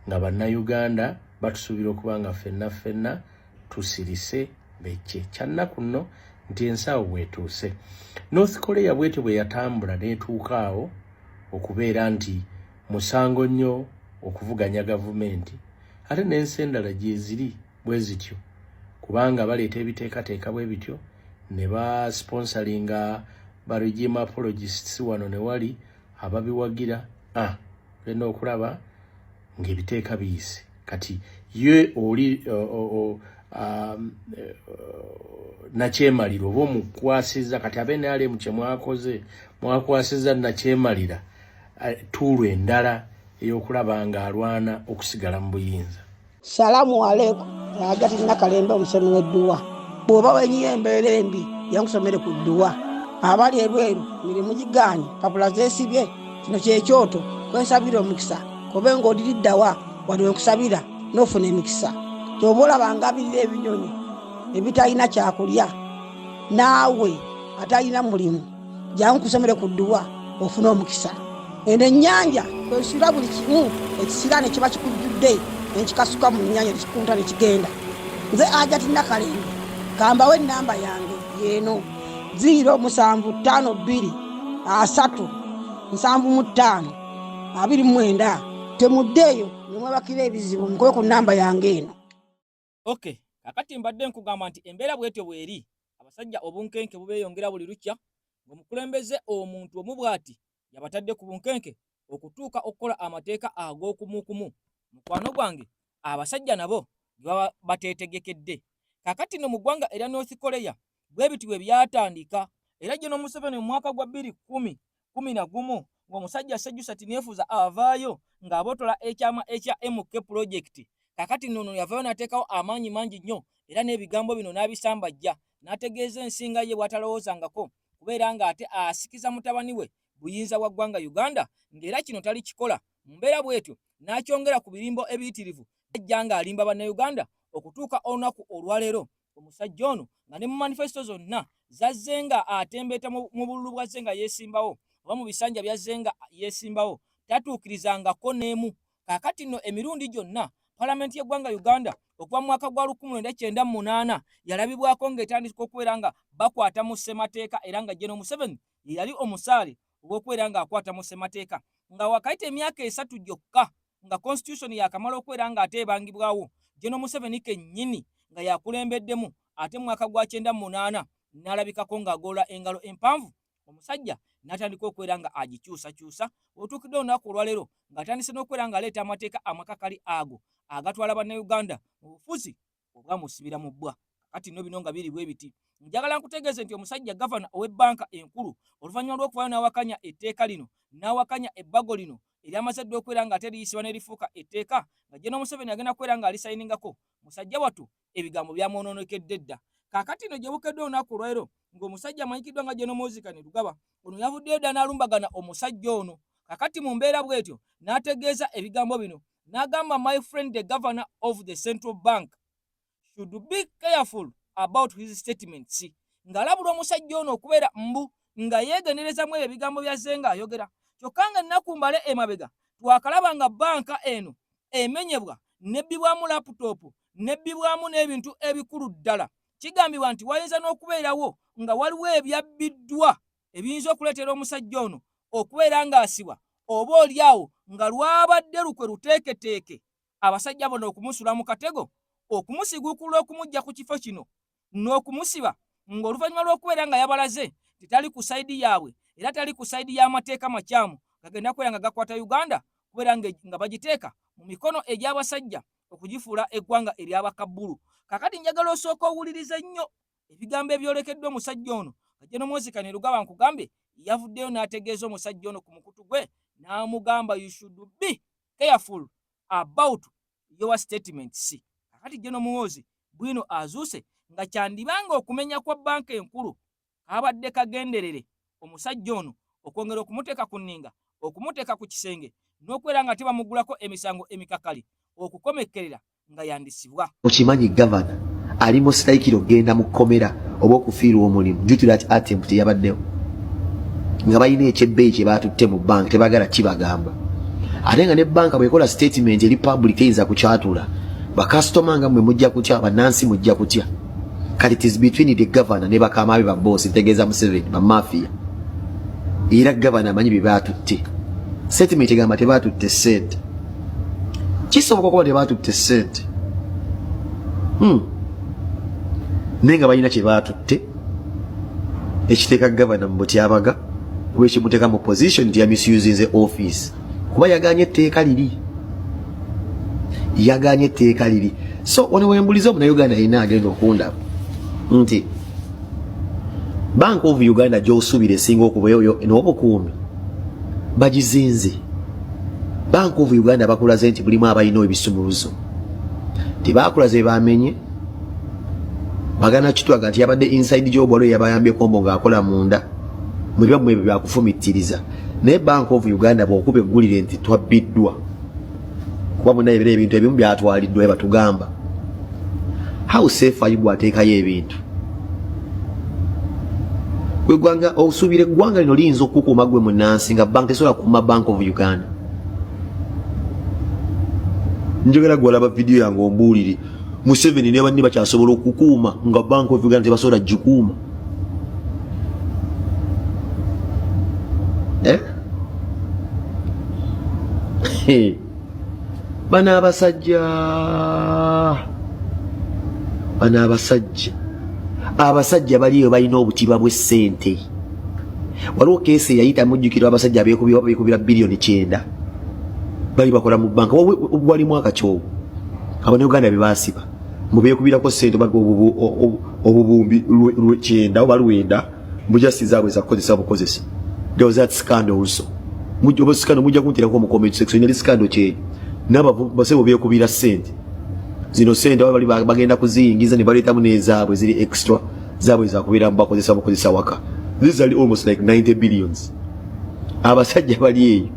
nga Bannayuganda batusuubira okuba nga ffenna ffenna tusirise becce. Kyannaku nno nti ensawo bwetuuse. North Korea bwetyo bwe yatambula n'etuuka awo okubeera nti musango nnyo okuvuganya gavumenti. Ate n'ensi endala gyeziri bwe zityo, kubanga baleeta ebiteekateeka bwe bityo ne basponsoringa ba regime apologists wano ne wali ababiwagira. Genda okulaba ng'ebiteeka biyise. Kati ye oli nakyemalira oba omukwasiza. Kati abeNRM kyemwakoze, mwakwasiza nakyemalira tuulu endala ey'okulaba ng'alwana okusigala mu buyinza. Salamu aleikum. Agati Nakalembe, omusomi w'edduwa. Bw'oba wenyiye embeera embi, yankusomere ku dduwa. Abali ebweru, mirimu gigaanye, papula zeesibye, kino kyekyoto kwensabira omukisa. Kobe ng'odiriddawa wano wenkusabira n'ofuna emikisa. Kyoba olaba ngabirira ebinyonyi ebitalina kyakulya, naawe atalina mulimu, jangu kusomere ku dduwa ofune omukisa. Eno ennyanja kwesula buli kimu ekisiraane kiba kikujjudde, nenkikasuka mu nnyanja, nekikunta nekigenda. Nze Ajati Nakalembe, kambawo enamba yange yeeno 0752 3 75 29. Temuddeeyo nemwebakira ebizibu, mukube ku namba yange eno. Okay, kakati mbadde nkugamba nti embeera bwetyo bweri, abasajja obunkenke bubeeyongera buli lukya, ng'omukulembeze omuntu omu bw'ati yabatadde ku bunkenke okutuuka okukola amateeka ag'okumukumu. Mukwano gwange, abasajja nabo ge baba bateetegekedde. Kakati no mu ggwanga erya North Korea bwe biti bwe byatandika, era General Museveni mu mwaka gwa 2011 ng'omusajja Sejusa Tinyefuza avaayo ng'abotola ekyama ekya MK Project. Kakati nno ono yavaayo n'ateekawo amaanyi mangi nnyo, era n'ebigambo bino n'abisambajja, n'ategeeza ensi nga ye bw'atalowoozangako kubeera ng'ate asikiza mutabani we buyinza bwa ggwanga Uganda, ng'era kino talikikola mu mbeera bw'etyo, n'akyongera ku birimbo ebiyitirivu ajja ng'alimba Bannayuganda okutuuka olunaku olwaleero. Omusajja ono nga ne mu manifesto zonna zazze nga atembeeta mu bululu bwazze nga yeesimbawo oba mu bisanja byazze nga yeesimbawo, tatuukirizangako n'emu. Kaakati nno emirundi gyonna palamenti y'eggwanga Uganda okuva mu mwaka gwa 1998 yalabibwako ng'etandika okubeera nga bakwata mu ssemateeka, era nga General Museveni ye yali omusaale ogw'okubeera ng'akwata mu ssemateeka. Nga wakayita emyaka 3 gyokka nga constitution yakamala okubeera ng'ate ebangibwawo, General Museveni kennyini nga yakulembeddemu, ate mu mwaka gwa 98 n'alabikako ng'agolola engalo empanvu, omusajja n'atandika okubeera nga agikyusakyusa. Otuukidde olunaku olwaleero ng'atandise n'okubeera ng'aleeta amateeka amakakali ago agatwala Bannayuganda mu bufuzi obwamusibira mu bbwa. Kati nno bino nga biri bwe biti, njagala nkutegeeze nti omusajja gavana ow'ebbanka enkulu, oluvannyuma lw'okuvaayo n'awakanya etteeka lino, n'awakanya ebbago lino eryamaze dda okubeera ng'ate liyisibwa ne lifuuka etteeka, nga General Museveni agenda kubeera ng'alisayiningako, musajja wattu ebigambo byamwonoonekedde dda. Kaakati nno gye bukedde olunaku olwaleero ng'omusajja amanyikiddwa nga General Muhoozi Kainerugaba ono yavuddeyo dda n'alumbagana omusajja ono. Kakati mu mbeera bw'etyo n'ategeeza ebigambo bino, n'agamba, "My friend the governor of the central bank should be careful about his statements," ng'alabula omusajja ono okubeera mbu nga yeegenderezamu ebyo ebigambo byazze ng'ayogera. Kyokka nga ennaku mbale emabega twakalaba nga banka eno emenyebwa, nebbibwamu laptop, nebbibwamu n'ebintu ebikulu ddala. Kigambibwa nti wayinza n'okubeerawo nga waliwo ebyabbiddwa ebiyinza okuleetera omusajja ono okubeera ng'asibwa, oba oli awo nga lwabadde lukwe luteeketeeke abasajja bano okumusula mu katego, okumusiguukulula, okumujja ku kifo kino n'okumusiba, ng'oluvannyuma lw'okubeera nga yabalaze nti tali ku side yaabwe era tali ku side y'amateeka makyamu gagenda kubeera nga gakwata Uganda, kubeera nga bagiteeka mu mikono egy'abasajja okugifuula eggwanga ery'abakabbulu. Kakati njagala osooka owulirize nnyo ebigambo ebyolekeddwa omusajja ono General Muhoozi Kainerugaba. Nkugambye, yavuddeyo n'ategeeza omusajja ono ku mukutu gwe n'amugamba, "You should be careful about your statements." Kakati General Muhoozi bwino azuuse nga kyandibanga okumenya kwa banka enkulu kabadde kagenderere omusajja ono okwongera okumuteeka ku nninga, okumuteeka ku kisenge, n'okubeera nga tebamugulako emisango emikakali okukomekkerera nga yandisibwa. Okimanyi gavana ali mu sitakiri okugenda mu kkomera oba okufiirwa omulimu due to that attempt eyabaddewo, nga balina ekyebbeeyi kye baatutte mu banka, tebagala kibagamba, ate nga ne banka bwekola statement eri public teyinza kukyatula. Bakasitoma nga mmwe mujja kutya, bannansi mujja kutya. Kati it is between the governor ne bakama be, babosi, ntegeeza Museveni, bamafia. Era gavana amanyi bye baatutte. Statement egamba tebaatutte sente. Kisoboka okuba tebaatutte sente, naye nga balina kye baatutte ekiteeka gavana mu butyabaga, oba ekimuteeka mu position nti yamisusinze office, kuba yaganye etteeka liri, yaganye etteeka liri. So wano wembuliza omunauganda yina agenda okundaba nti Bank of Uganda gy'osuubira esinga okubayoyo n'obukuumi bagizinze. Bank of Uganda bakulaze nti mulimu abalina ebisumuluzo, tebakulaze bamenye bagana kitwaga nti yabadde inside job, waliwo yabayambyeko mbo ng'akola munda mu byammwe ebyo byakufumittiriza. Naye Bank of Uganda bw'okuba eggulire nti twabbiddwa, kuba munaye ebira ebintu ebimu byatwaliddwa, batugamba, how safe are you bw'ateekayo ebintu gwegwanga? Osuubira eggwanga lino liyinza okukuuma gwe munnansi nga bank tesobola kukuuma Bank of Uganda? Njogera gwalaba vidiyo yange, ombuulire, Museveni ne banne bakyasobola okukuuma nga Bank of Uganda tebasobola gikuuma, eh? Bano abasajja, bano abasajja, abasajja baliyo balina obutiba bw'essente. Waliwo case eyayita, mujjukira, abasajja abeekubira, beekubira biliyoni 90, bali bakola mu banka. Wali mwaka kyowo Abanauganda be baasiba mubeekubirako ssente obubumbi 90 oba 900 mujasi zaabwe zakukozesa bukozesa. There was that scandal also. Oba scandal mujja kuntirako mu comment section. Yali scandal kyeyo n'abasebo beekubira ssente zino. Ssente baba bali bagenda kuziyingiza ne baleetamu n'ezaabwe ziri extra, zaabwe zakubeera bakozesa bukozesa waka. These are almost like 90 billions. Abasajja bali eyo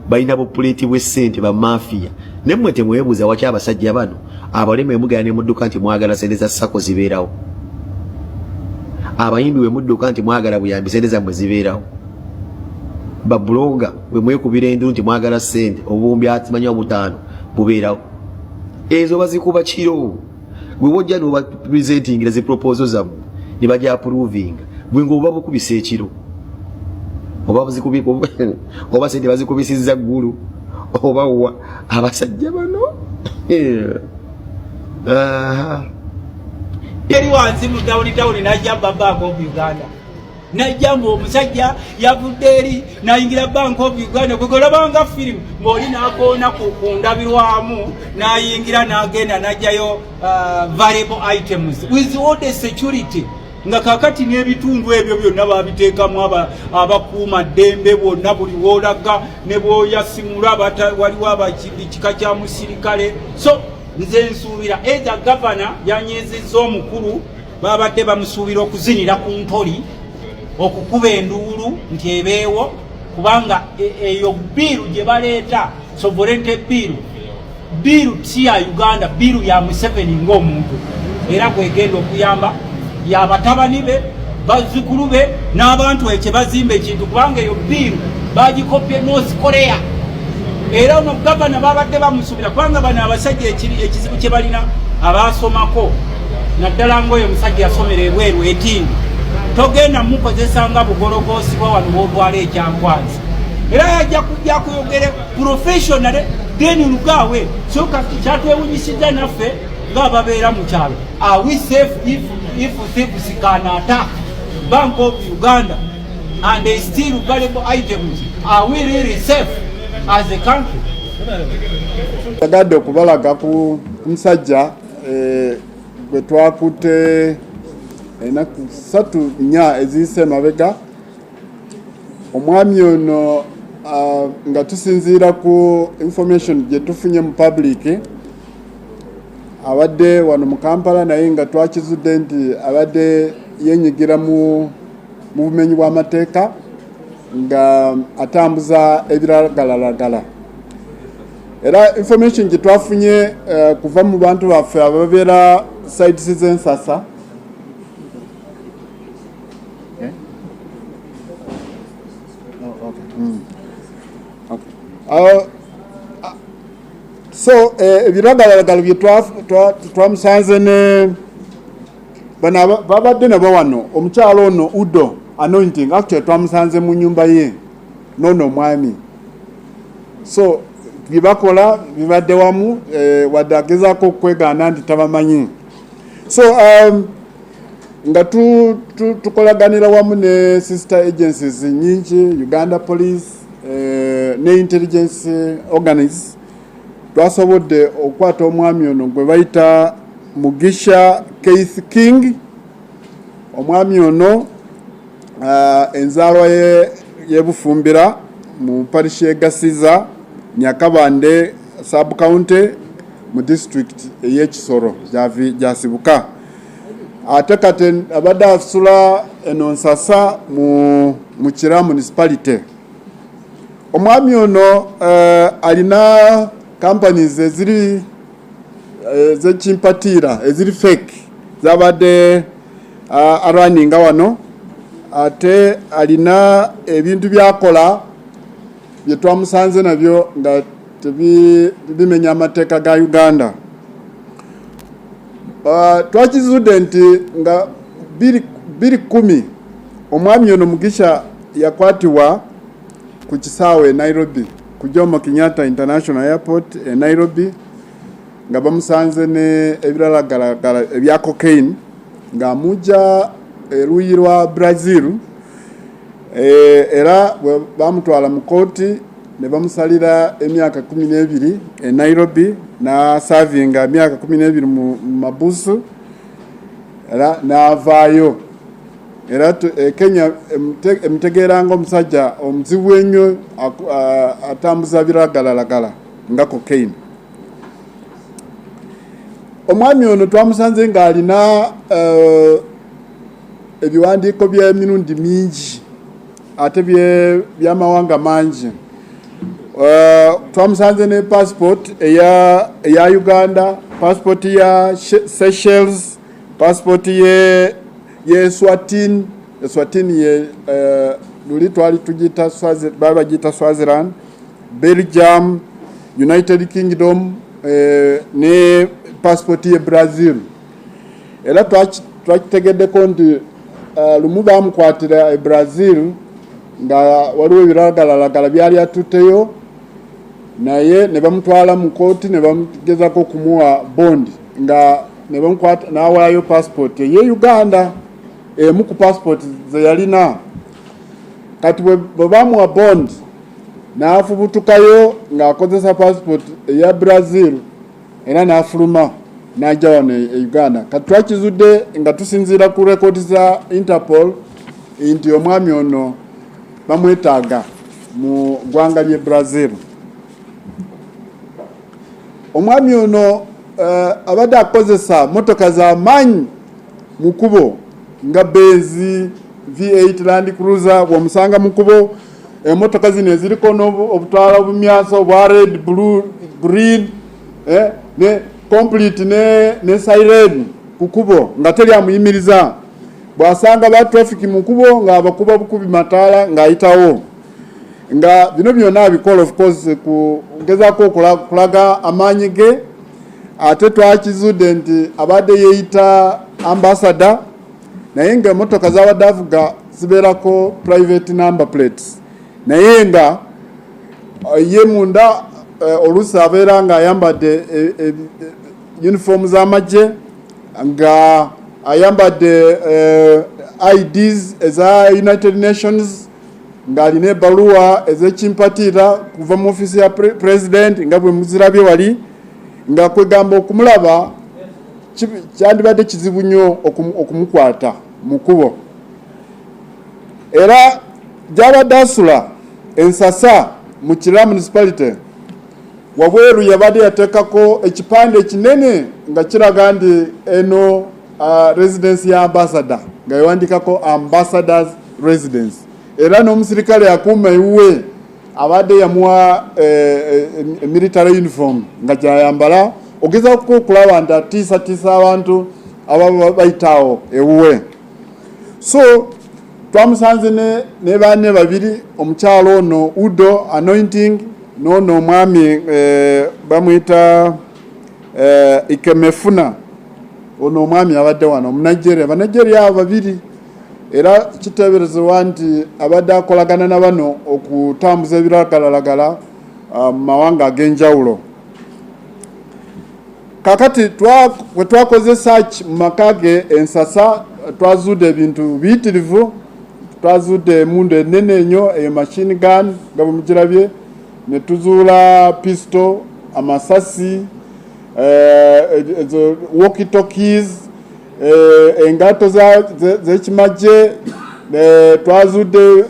balina bupuleeti bw'essente, bamafia. Naye mmwe temwebuuza waki abasajja bano abaleme mugenda ne mudduka nti mwagala sente za SACCO zibeerawo, abayimbi we mudduka nti mwagala buyambi, sente zammwe zibeerawo, bablogger we mwekubira endu nti mwagala sente obuwumbi atimanyi obutaano bubeerawo, ezo bazikuba kiro. Gwe wojja nobapresentingira zi proposal zammwe ne baja approvinga, gwe ngaoba bukubisa ekiro. Oba bazikubi oba sente bazikubisizza ggulu oba wa abasajja bano. Eri wansi mu tawuni tawuni najja Bank of Uganda, najja mbu omusajja yavudde eri nayingira Bank of Uganda. Gwegolabanga firimu ng'oli n'akoona ku ndabirwamu n'ayingira n'agenda n'ajjayo valuable items with all the security, nga kakati n'ebitundu ebyo byonna babiteekamu abakuuma ddembe bwonna. Buli woolaga ne bwoyasimula waliwo abakika kya musirikale. So nze nsuubira eza gavana yanyezezza omukulu, babadde bamusuubira okuzinira ku ntoli, okukuba enduulu nti ebeewo, kubanga eyo bill gye baleeta, sovereignty bill, bill si ya Uganda, bill ya Museveni ng'omuntu, era gwegenda okuyamba yabatabani be, bazzukulu be n'abantu ekye bazimba ekintu, kubanga eyo bill bagikopye North Korea. Era ono gavana babadde bamusuubira, kubanga bano abasajja ekizibu kye balina, abasomako, naddala ngaoyo omusajja yasomera ebweru etindi, togenda mukozesa nga bugologoosi bwa wano bwotwala ekyankwanzi. Era yajja kujja kuyogere professionally, then lugaawe. So kati kyatwewunyisiza naffe ngaababeera mu kyalo, are we safe if thieves can attack Bank of Uganda and they steal valuable items? Are we really safe as a country? Yagadde okubalaga ku musajja gwe twakutte enaku 3, 4 eziyise emabega. Omwami ono nga tusinziira ku information gye tufunye mu public, abadde wano mu Kampala, naye nga twakizudde nti abadde yenyigira mu bumenyi bw'amateeka nga atambuza ebiragalalagala. Era information gye twafunye kuva mu bantu baffe ababeera sites z'ensasa. Eh? Oh, okay. Okay. So ebiragalalagala bye twamusanze ne bano babadde nabo wano, omukyalo ono Udo Anointing, actually twamusanze mu nyumba ye noono omwami. So bye bakola bibadde wamu, wadde agezaako okwegaana nti tabamanyi. So nga tukolaganira wamu ne sister agencies nyingi, Uganda Police ne intelligence organs, twasobodde okukwata omwami ono gwe bayita Mugisha Keith King. Omwami ono enzaalwa ye yebufumbira mu parish ye Gasiza, Nyakabande sub county, mu district ey'Ekisoro gyasibuka. Ate kati abadde asula eno Nsasa mu Kira Municipality. Omwami ono alina companies eziri zekimpatiira eziri fake zabadde arunninga wano. Ate alina ebintu byakola bye twamusanze nabyo nga bimenya amateeka ga Uganda. Twakizudde nti nga 2010 omwami ono Mugisha yakwatibwa ku kisaawe e Nairobi, ku Jomo Kenyatta International Airport e Nairobi, nga bamusanze ne ebiralagalagala ebya cocaine ng'amujja eruuyi lwa Brazil. Era bwe bamutwala mu kooti ne bamusalira emyaka 12 e Nairobi, n'aservinga emyaka 12 mu mabusu, era n'avaayo. Era Kenya emutegeera ng'omusajja omuzibu ennyo atambuza biragalalagala nga cocaine. Omwami ono twamusanze ng'alina ebiwandiiko by'emirundi mingi ate by'amawanga mangi. Twamusanze ne passport eya Uganda, passport ya Seychelles, passport ye Eswatini. Eswatini ye luli twali tugiyita bali bagiyita Swaziland, Belgium, United Kingdom, ne passport ye Brazil. Era twakitegeddeko nti lumu bamukwatira e Brazil. nga waliwo ebiragalalagala byali atutteyo naye ne bamutwala mu kooti ne bamugezako okumuwa bond nga ne bamukwata n'awaayo passport eye Uganda emu ku passport ze yalina. Kati bwe bamuwa bond n'afubutukayo ng'akozesa passport eya Brazil era n'afuluma n'ajja wano e Uganda. Kati twakizudde nga tusinziira ku rekodi za Interpol nti omwami ono bamwetaaga mu ggwanga ly'e Brazil. Omwami ono abadde akozesa motoka za maanyi mu kkubo nga Benz V8 Land Cruiser, bw'omusanga mu kkubo emotoka zino eziriko obutwala obumyanso obwa red, blue, green, ne complete ne siren ku kkubo nga teri amuyimiriza. Bw'asanga ba traffic mu kkubo ng'abakuba bukubi mataala ng'ayitawo, nga bino byonna abikola of course kugezaako kulaga amaanyi ge. Ate twakizudde nti abadde yeeyita ambassador, naye nga emotoka z'abadde avuga zibeerako private number plates, naye nga ye munda oluusi abeera ng'ayambadde uniform z'amagye, nga ayambadde IDs eza United Nations, ng'alina ebbaluwa ez'ekimpatiira kuva mu ofiisi ya president nga bwe muzirabye wali, nga kwegamba okumulaba kyandibadde kizibu nnyo okumukwata mu kkubo. Era gy'abadde asula ensasa mu Kira Municipality wabweru yabadde yateekako ekipande ekinene nga kiraga nti eno residence ya ambassador, nga yawandikako ambassadors residence. Era n'omusirikale akuuma ewuwe abadde yamuwa military uniform nga gyayambala, ogezaako okulaba nti atiisatiisa abantu ababa bayitaawo ewuwe. So twamusanze ne banne babiri, omukyalo ono Udo Anointing n'ono omwami bamuyita Ikemefuna. Ono omwami abadde wano Omunigeria, Banigeria abo babiri, era kiteeberezebwa nti abadde akolagana na bano okutambuza ebiragalalagala mu mawanga ag'enjawulo. Kakati bwe twakoze search mu maka ge ensasa, twazudde ebintu biyitirivu. Twazudde emundu enene ennyo eyo machine gun nga bwe mugirabye, ne tuzuula pistol, amasasi, ezo walkie talkies, engatto z'ekimagye, twazudde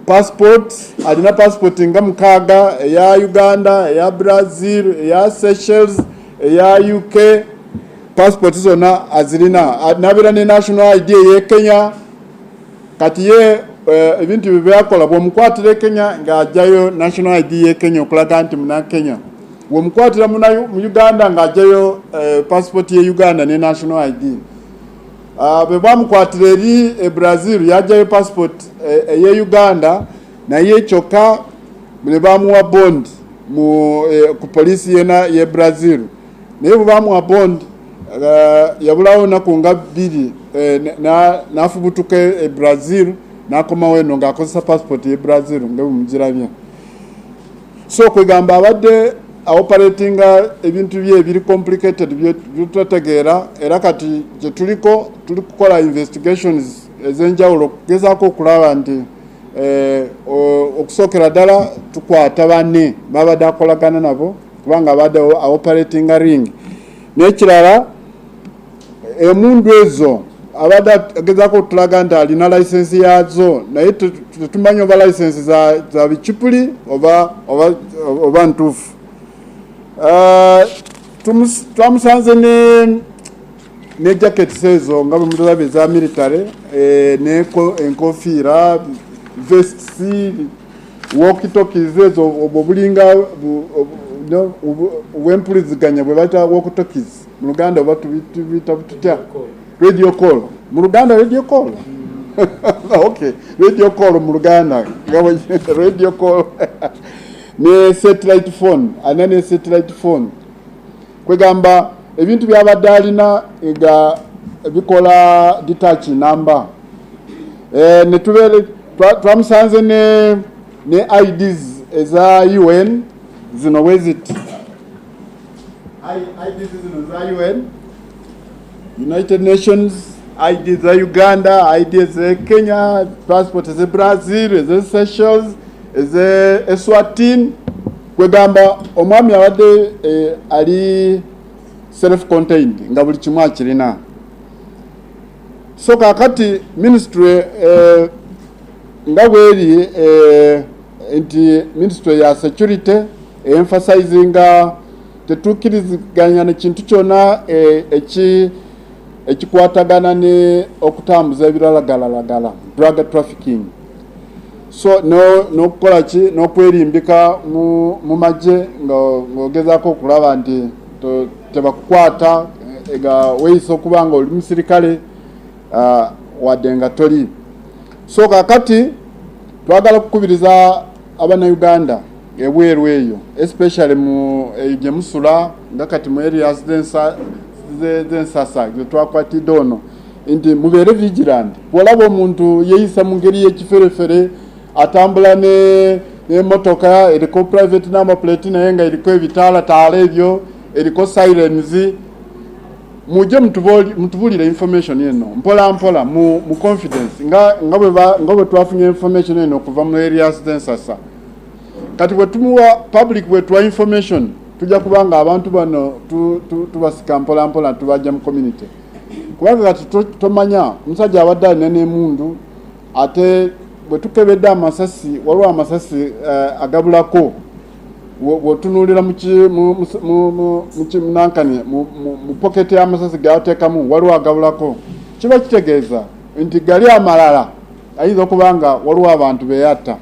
passport. Alina passport nga 6, eya Uganda, eya Brazil, eya Seychelles, eya UK. Passport zonna azirina, nabeera ne national ID ey'e Kenya. Kati ye ebintu bye byakola, bw'omukwatira e Kenya ng'ajjayo national ID y'e Kenya okulaga nti muna Kenya, bw'omukwatira mu Uganda ng'ajjayo passport ye Uganda ne national ID. Bwe bamukwatira eri e Brazil yajjayo passport ey'e Uganda, naye kyokka ne bamuwa bond ku poliisi yena ye Brazil. Naye bwe bamuwa bond, yabulawo naku nga 2 n'afubutuka e Brazil n'akomawo eno ng'akozesa passport ye Brazil nga bwe mugirabye. So kwegamba abadde aoperatinga ebintu bye ebiri complicated byetutategeera. Era kati gye tuliko tuli kukola investigations ez'enjawulo okugezaako okulaba nti okusookera ddala tukwata banne babadde akolagana nabo, kubanga abadde aoperatinga ring. N'ekirala, emundu ezo abadde agezaako okutulaga nti alina license yaazo, naye tetumanyi oba license za bicupuli oba ntuufu. Twamusanze ne jackets ezo nga bwe mutulaba eza military, enkofiira, vests, walkie talkies ezo, obwo bulinga obwempuliziganya bwe bayita walkie talkies mu Luganda, oba tubiyita tutya? Radio call mu Luganda, radio call, okay, radio call mu Luganda, radio call ne satellite phone, alina ne satellite phone. Kwegamba ebintu byabadde alina nga bikola detach number, netubeere Twamusanze ne IDs eza UN zino bweziti, IDs zino za UN, United Nations, ID za Uganda, ID ze Kenya, passport ze Brazil, eze Seychelles, eze Eswatini. Kwegamba omwami abadde ali self contained nga buli kimu akirina. So kakati ministry nga bweri nti ministry ya security emphasizinga tetukkiriziganya ne kintu kyonna ekikwatagana ne okutambuza ebiralagalalagala, drug trafficking. So n'okukola ki, n'okwerimbika mu magye ng'ogezaako okulaba nti tebakukwata nga weeyisa okuba nga oli musirikale wadde nga toli. So kakati twagala kukubiriza Abannayuganda ebweru eyo, especially mu eyo gye musula, nga kati mu areas z'ensasa ze twakwatidde ono, nti mubeere vigilant. Bw'olaba omuntu yeeyisa mu ngeri y'ekiferefere, atambula n'emmotoka eriko private number plate naye nga eriko ebitaalataala ebyo, eriko sirens, mujje mutubuulire information eno mpola mpola mu confidence, nga bwe twafunye information eno okuva mu areas z'ensasa. Kati bwe tumuwa public, bwe tuwa information, tujja kuba nga abantu bano tubasika mpola mpola, tubajja mu community, kubanga kati tomanya omusajja abadde alina n'emundu. Ate bwe tukebedde amasasi, waliwo amasasi agabulako. Bw'otunuulira munankani mu pocket y'amasasi gateekamu, waliwo agabulako. Kiba kitegeeza nti gali amalala ayinza okuba nga waliwo abantu beyatta,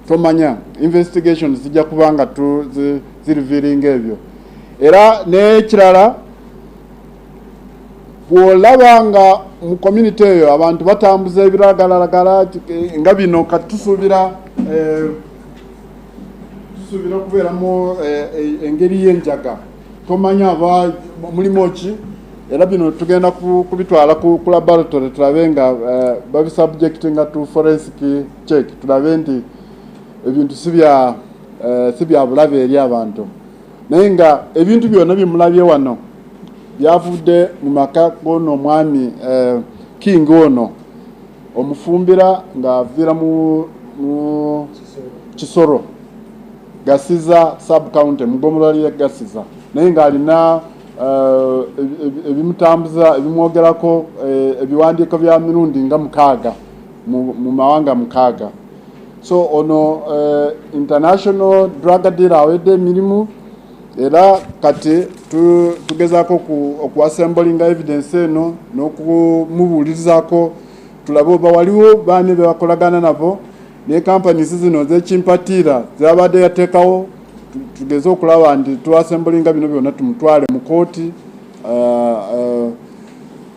tomanya. Investigation zijja kuba nga zirevealinga ebyo. Era n'ekirala, bw'olaba nga mu community eyo abantu batambuza ebiragalalagala nga bino, kati tusuubira okubeeramu engeri y'enjaga, tomanya aba mulimu ki. Era bino tugenda kubitwala ku laboratory, tulabe nga babisubjectinga to forensic check, tulabe nti ebintu si bya bulabe eri abantu. Naye nga ebintu byonna byemulabye wano byavudde mu maka g'ono omwami King ono omufumbira, ng'aviira mu Kisoro, Gasiza sub county, mu ggombolola ly'e Gasiza, naye ng'alina ebimutambuza ebimwogerako, ebiwandiiko bya mirundi nga 6 mu mawanga 6. So ono international drug dealer awedde emirimu, era kati tugezaako okuassemblinga evidence eno n'okumubuulirizaako, tulabe oba waliwo baani be bakolagana nabo ne companies zino zekimpatiira zabadde yateekawo. Tugeze okulaba nti tuassemblinga bino byonna, tumutwale mu kooti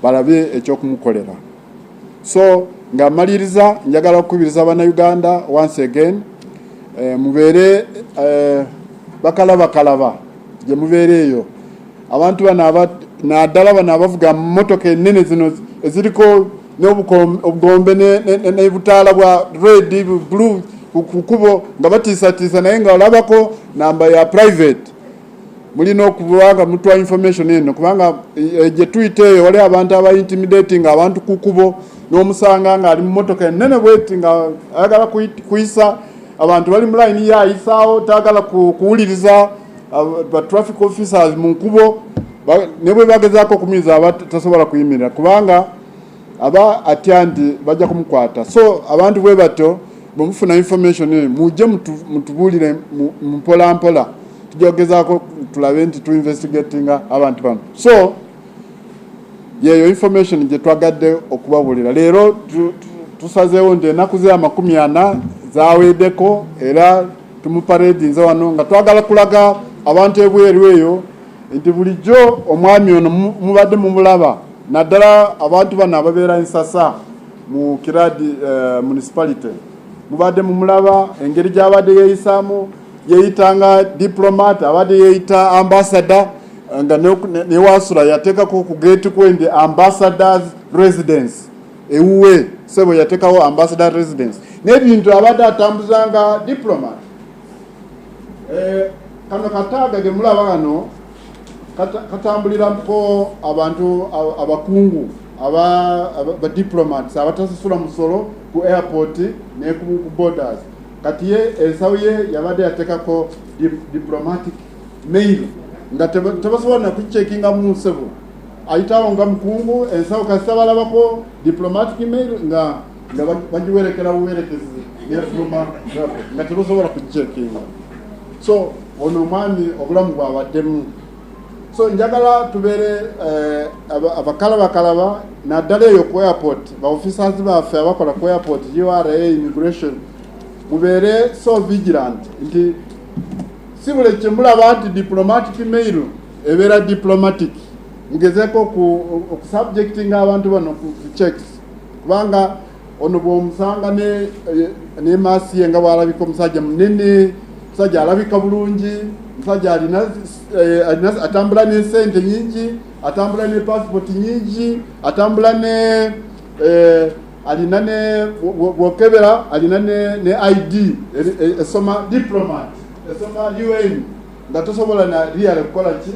balabe ekyokumukolera. So nga maliriza, njagala okukubiriza Bannayuganda once again, mubeere bakalabakalaba gye mubeera eyo. Abantu bano, naddala bano abavuga motoka ennene zino eziriko n'obugombe n'ebutaala bwa red, blue ku kubo nga batiisatiisa, naye nga olabako namba ya private, mulina okuba nga mutwa information eno, kubanga gye tuyita eyo wali abantu aba intimidating abantu ku kubo, n'omusanga ng'ali mu motoka ennene bweti nga ayagala kuyisa abantu bali mu layini, ye ayisaawo, tayagala kuwuliriza ba traffic officers mu nkubo. Ne bwe bagezaako okumuyiriza, aba tasobola kuyimirira kubanga aba atya nti bajja kumukwata. So abantu bwe batyo, bwe mufuna information eyo, mujje mutubuulire mpola mpola, tujja kugezaako tulabe nti tuinvestigatinga abantu bano. So yeyo information gye twagadde okubabuulira leero. Tusazeewo nti ennaku ze 40 zaweddeko, era tumuparadinze wano nga twagala kulaga abantu ebweru eyo nti bulijjo omwami ono mubadde mumulaba, naddala abantu bano ababeera ensasa mu Kiradi municipality, mubadde mumulaba engeri gy'abadde yeeyisaamu, yeeyitanga diplomat, abadde yeeyita ambassador, nga newasula yateekako ku gate kwe nti ambassadors residence ewuwe. Sebo yatekawo ambassador residence n'ebintu abadde atambuza nga diplomat. Eh, kano kataaga ge mulaba kano katambulirako abantu abakungu aba diplomats abatasasula musolo ku airport ne ku borders. Kati ye ensawo ye yabadde yatekako diplomatic mail nga tebasobola nakucekinga mu nsebo, ayitawo nga mukungu, ensawo kasita balabako diplomatic mail nga bagiwerekera buwerekezi nefuluma nga tebasobola kucekinga. So ono omwami obulamu bwabaddemu. So njagala tubeere eh, abakalabakalaba naddala eyo ku airport, ba officers baffe abakola ku airport, URA, immigration, mubeere so vigilant nti si buli kyemulaba nti diplomatic mail ebeera diplomatic. Mugezeeko okusubjectinga abantu bano ku checks, kubanga ono bw'omusanga ne maasi ye nga bw'alabika, omusajja munene, omusajja alabika bulungi, omusajja alina atambula n'esente nyingi, atambula ne passport nyingi, atambula ne alina ne bwokebera alina ne ID esoma diplomat, esoma UN, nga tosobola na real kukola ki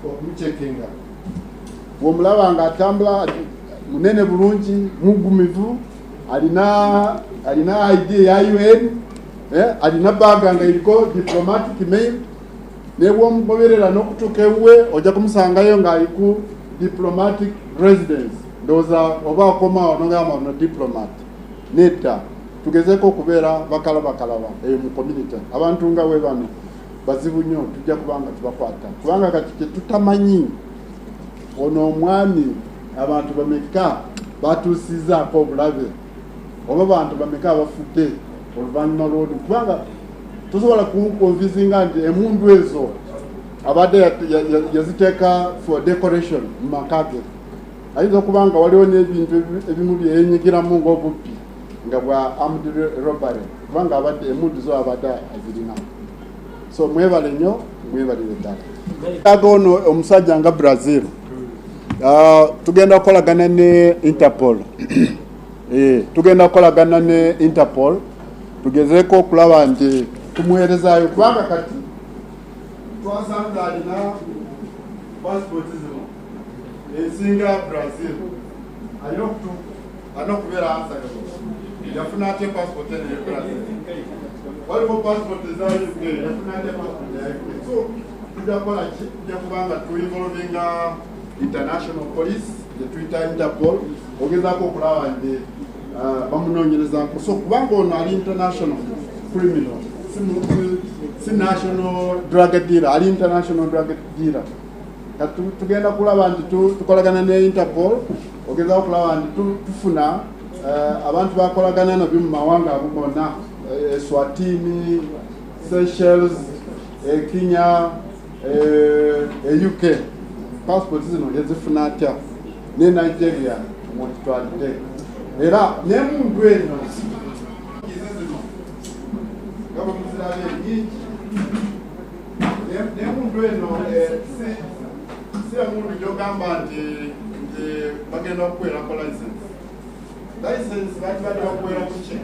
okumucekinga. Bwomulaba nga atambula munene bulungi, mugumivu, alina ID ya UN, alina baga nga eriko diplomatic mail, nebwomugoberera n'okutuuka ewuwe ojja kumusangayo ng'ali ku diplomatic residence. Ndowooza oba akomawo nogamba ono diplomat. Nedda, tugezeeko okubeera bakalabakalaba eyo mu community. Abantu nga we bano bazibu nnyo, tujja kubanga tubakwata, kubanga kati kyetutamanyi ono omwami abantu bameka batuusizaako obulabe, oba bantu bameka abafudde oluvannyuma lw'oli, kubanga tosobola kunconvincinga nti emundu ezo abadde yaziteeka for decoration mu maka ge. Ayinza okuba nga waliwo n'ebintu ebimu byeyenyigiramu ng'obubbi, nga bwa armed robbery, kubanga abadde emundu zo abadde azirina. So mwebale nnyo, mwebalire ddala. Aga ono omusajja nga Brazil, tugenda kukolagana ne Interpol. Tugenda kukolagana ne Interpol tugezeeko okulaba nti tumuweerezaayo, kubanga kati twasanze alina passport zino esinga Brazil alina alina okubeera answerable. Yafuna atya passport eno ye Brazil? Waliwo passport eza UK, yafuna atya passport ya UK? So tujja kukola ki? Tujja kubanga tuinvolvinga international police gyetuyita Interpol, ogezaako okulaba nti bamunoonyerezaako. So kubanga ono ali international criminal, si national drug dealer, ali international drug dealer. Kati tugenda kulaba nti tukolagana ne Interpol ogezaako okulaba nti tufuna abantu bakolagana nabyo mu mawanga ago gonna, Eswatini, Seychelles, Kenya, UK. Passport zino yazifuna atya? Ne Nigeria mwotutwalidde, era nemundu eno izi zino nga bwe muziraba enyingi, nemundu eno si emundu gyogamba nti bagenda kukuwerako license. License bali bakuwera kuki?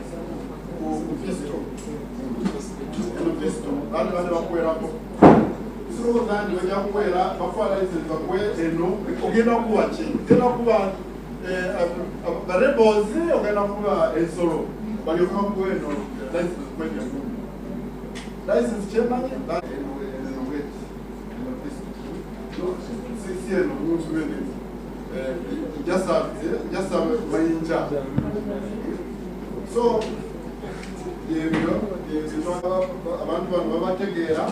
Ku pistol. Eno pistol bali bakuwerako, sirowooza nti bajja kuwera bakuwa license bakuwe eno. Ogenda kuba ki? Ogenda kuba barebels, ogenda kuba ensolo, balyoke bakuwa eno license kwenya emundu. License kyemanyi eno bweti, eno pistol, si eno muntu ene jasa mayinja. So ebyo ebyo abantu bano babategeera,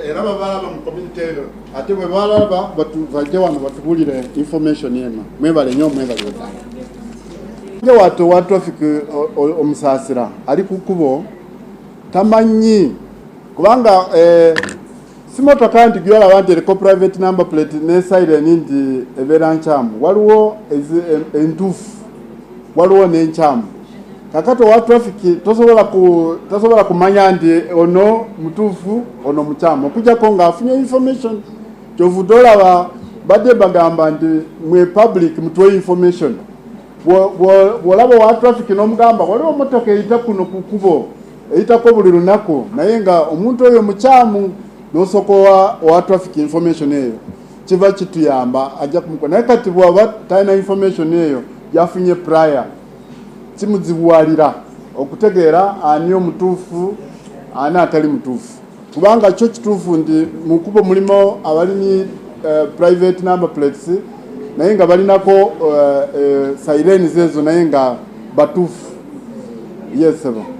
era babalaba mu community eyo, ate bwe balaba bajje wano batubulire information eno. Mwebale nnyo, mwebale ddala. Wato wa traffic omusaasira ali ku kkubo tamanyi, kubanga si motoka nti gyolaba nti eriko private number plate ne siren nti ebeera nkyamu. Waliwo entuufu, waliwo n'enkyamu. Kakati owa traffic tosobola kumanya nti ono mutuufu, ono mukyamu, okujjako ng'afunye information. Kyovudde olaba Badde bagamba nti mwe public mutuwe information. Bw'olaba owa traffic n'omugamba waliwo motoka eyita kuno ku kkubo eyitako buli lunaku, naye nga omuntu oyo mukyamu, n'osooka owa traffic information eyo, kiva kituyamba, ajja kumukola. Naye kati bw'aba talina information eyo gyafunye prior, kimuzibuwalira okutegeera ani omutuufu, ani atali mutuufu, kubanga kyo kituufu nti mu kkubo mulimu abalini private number plates, naye nga balinako sirens ezo, naye nga batuufu. Yes, sebo.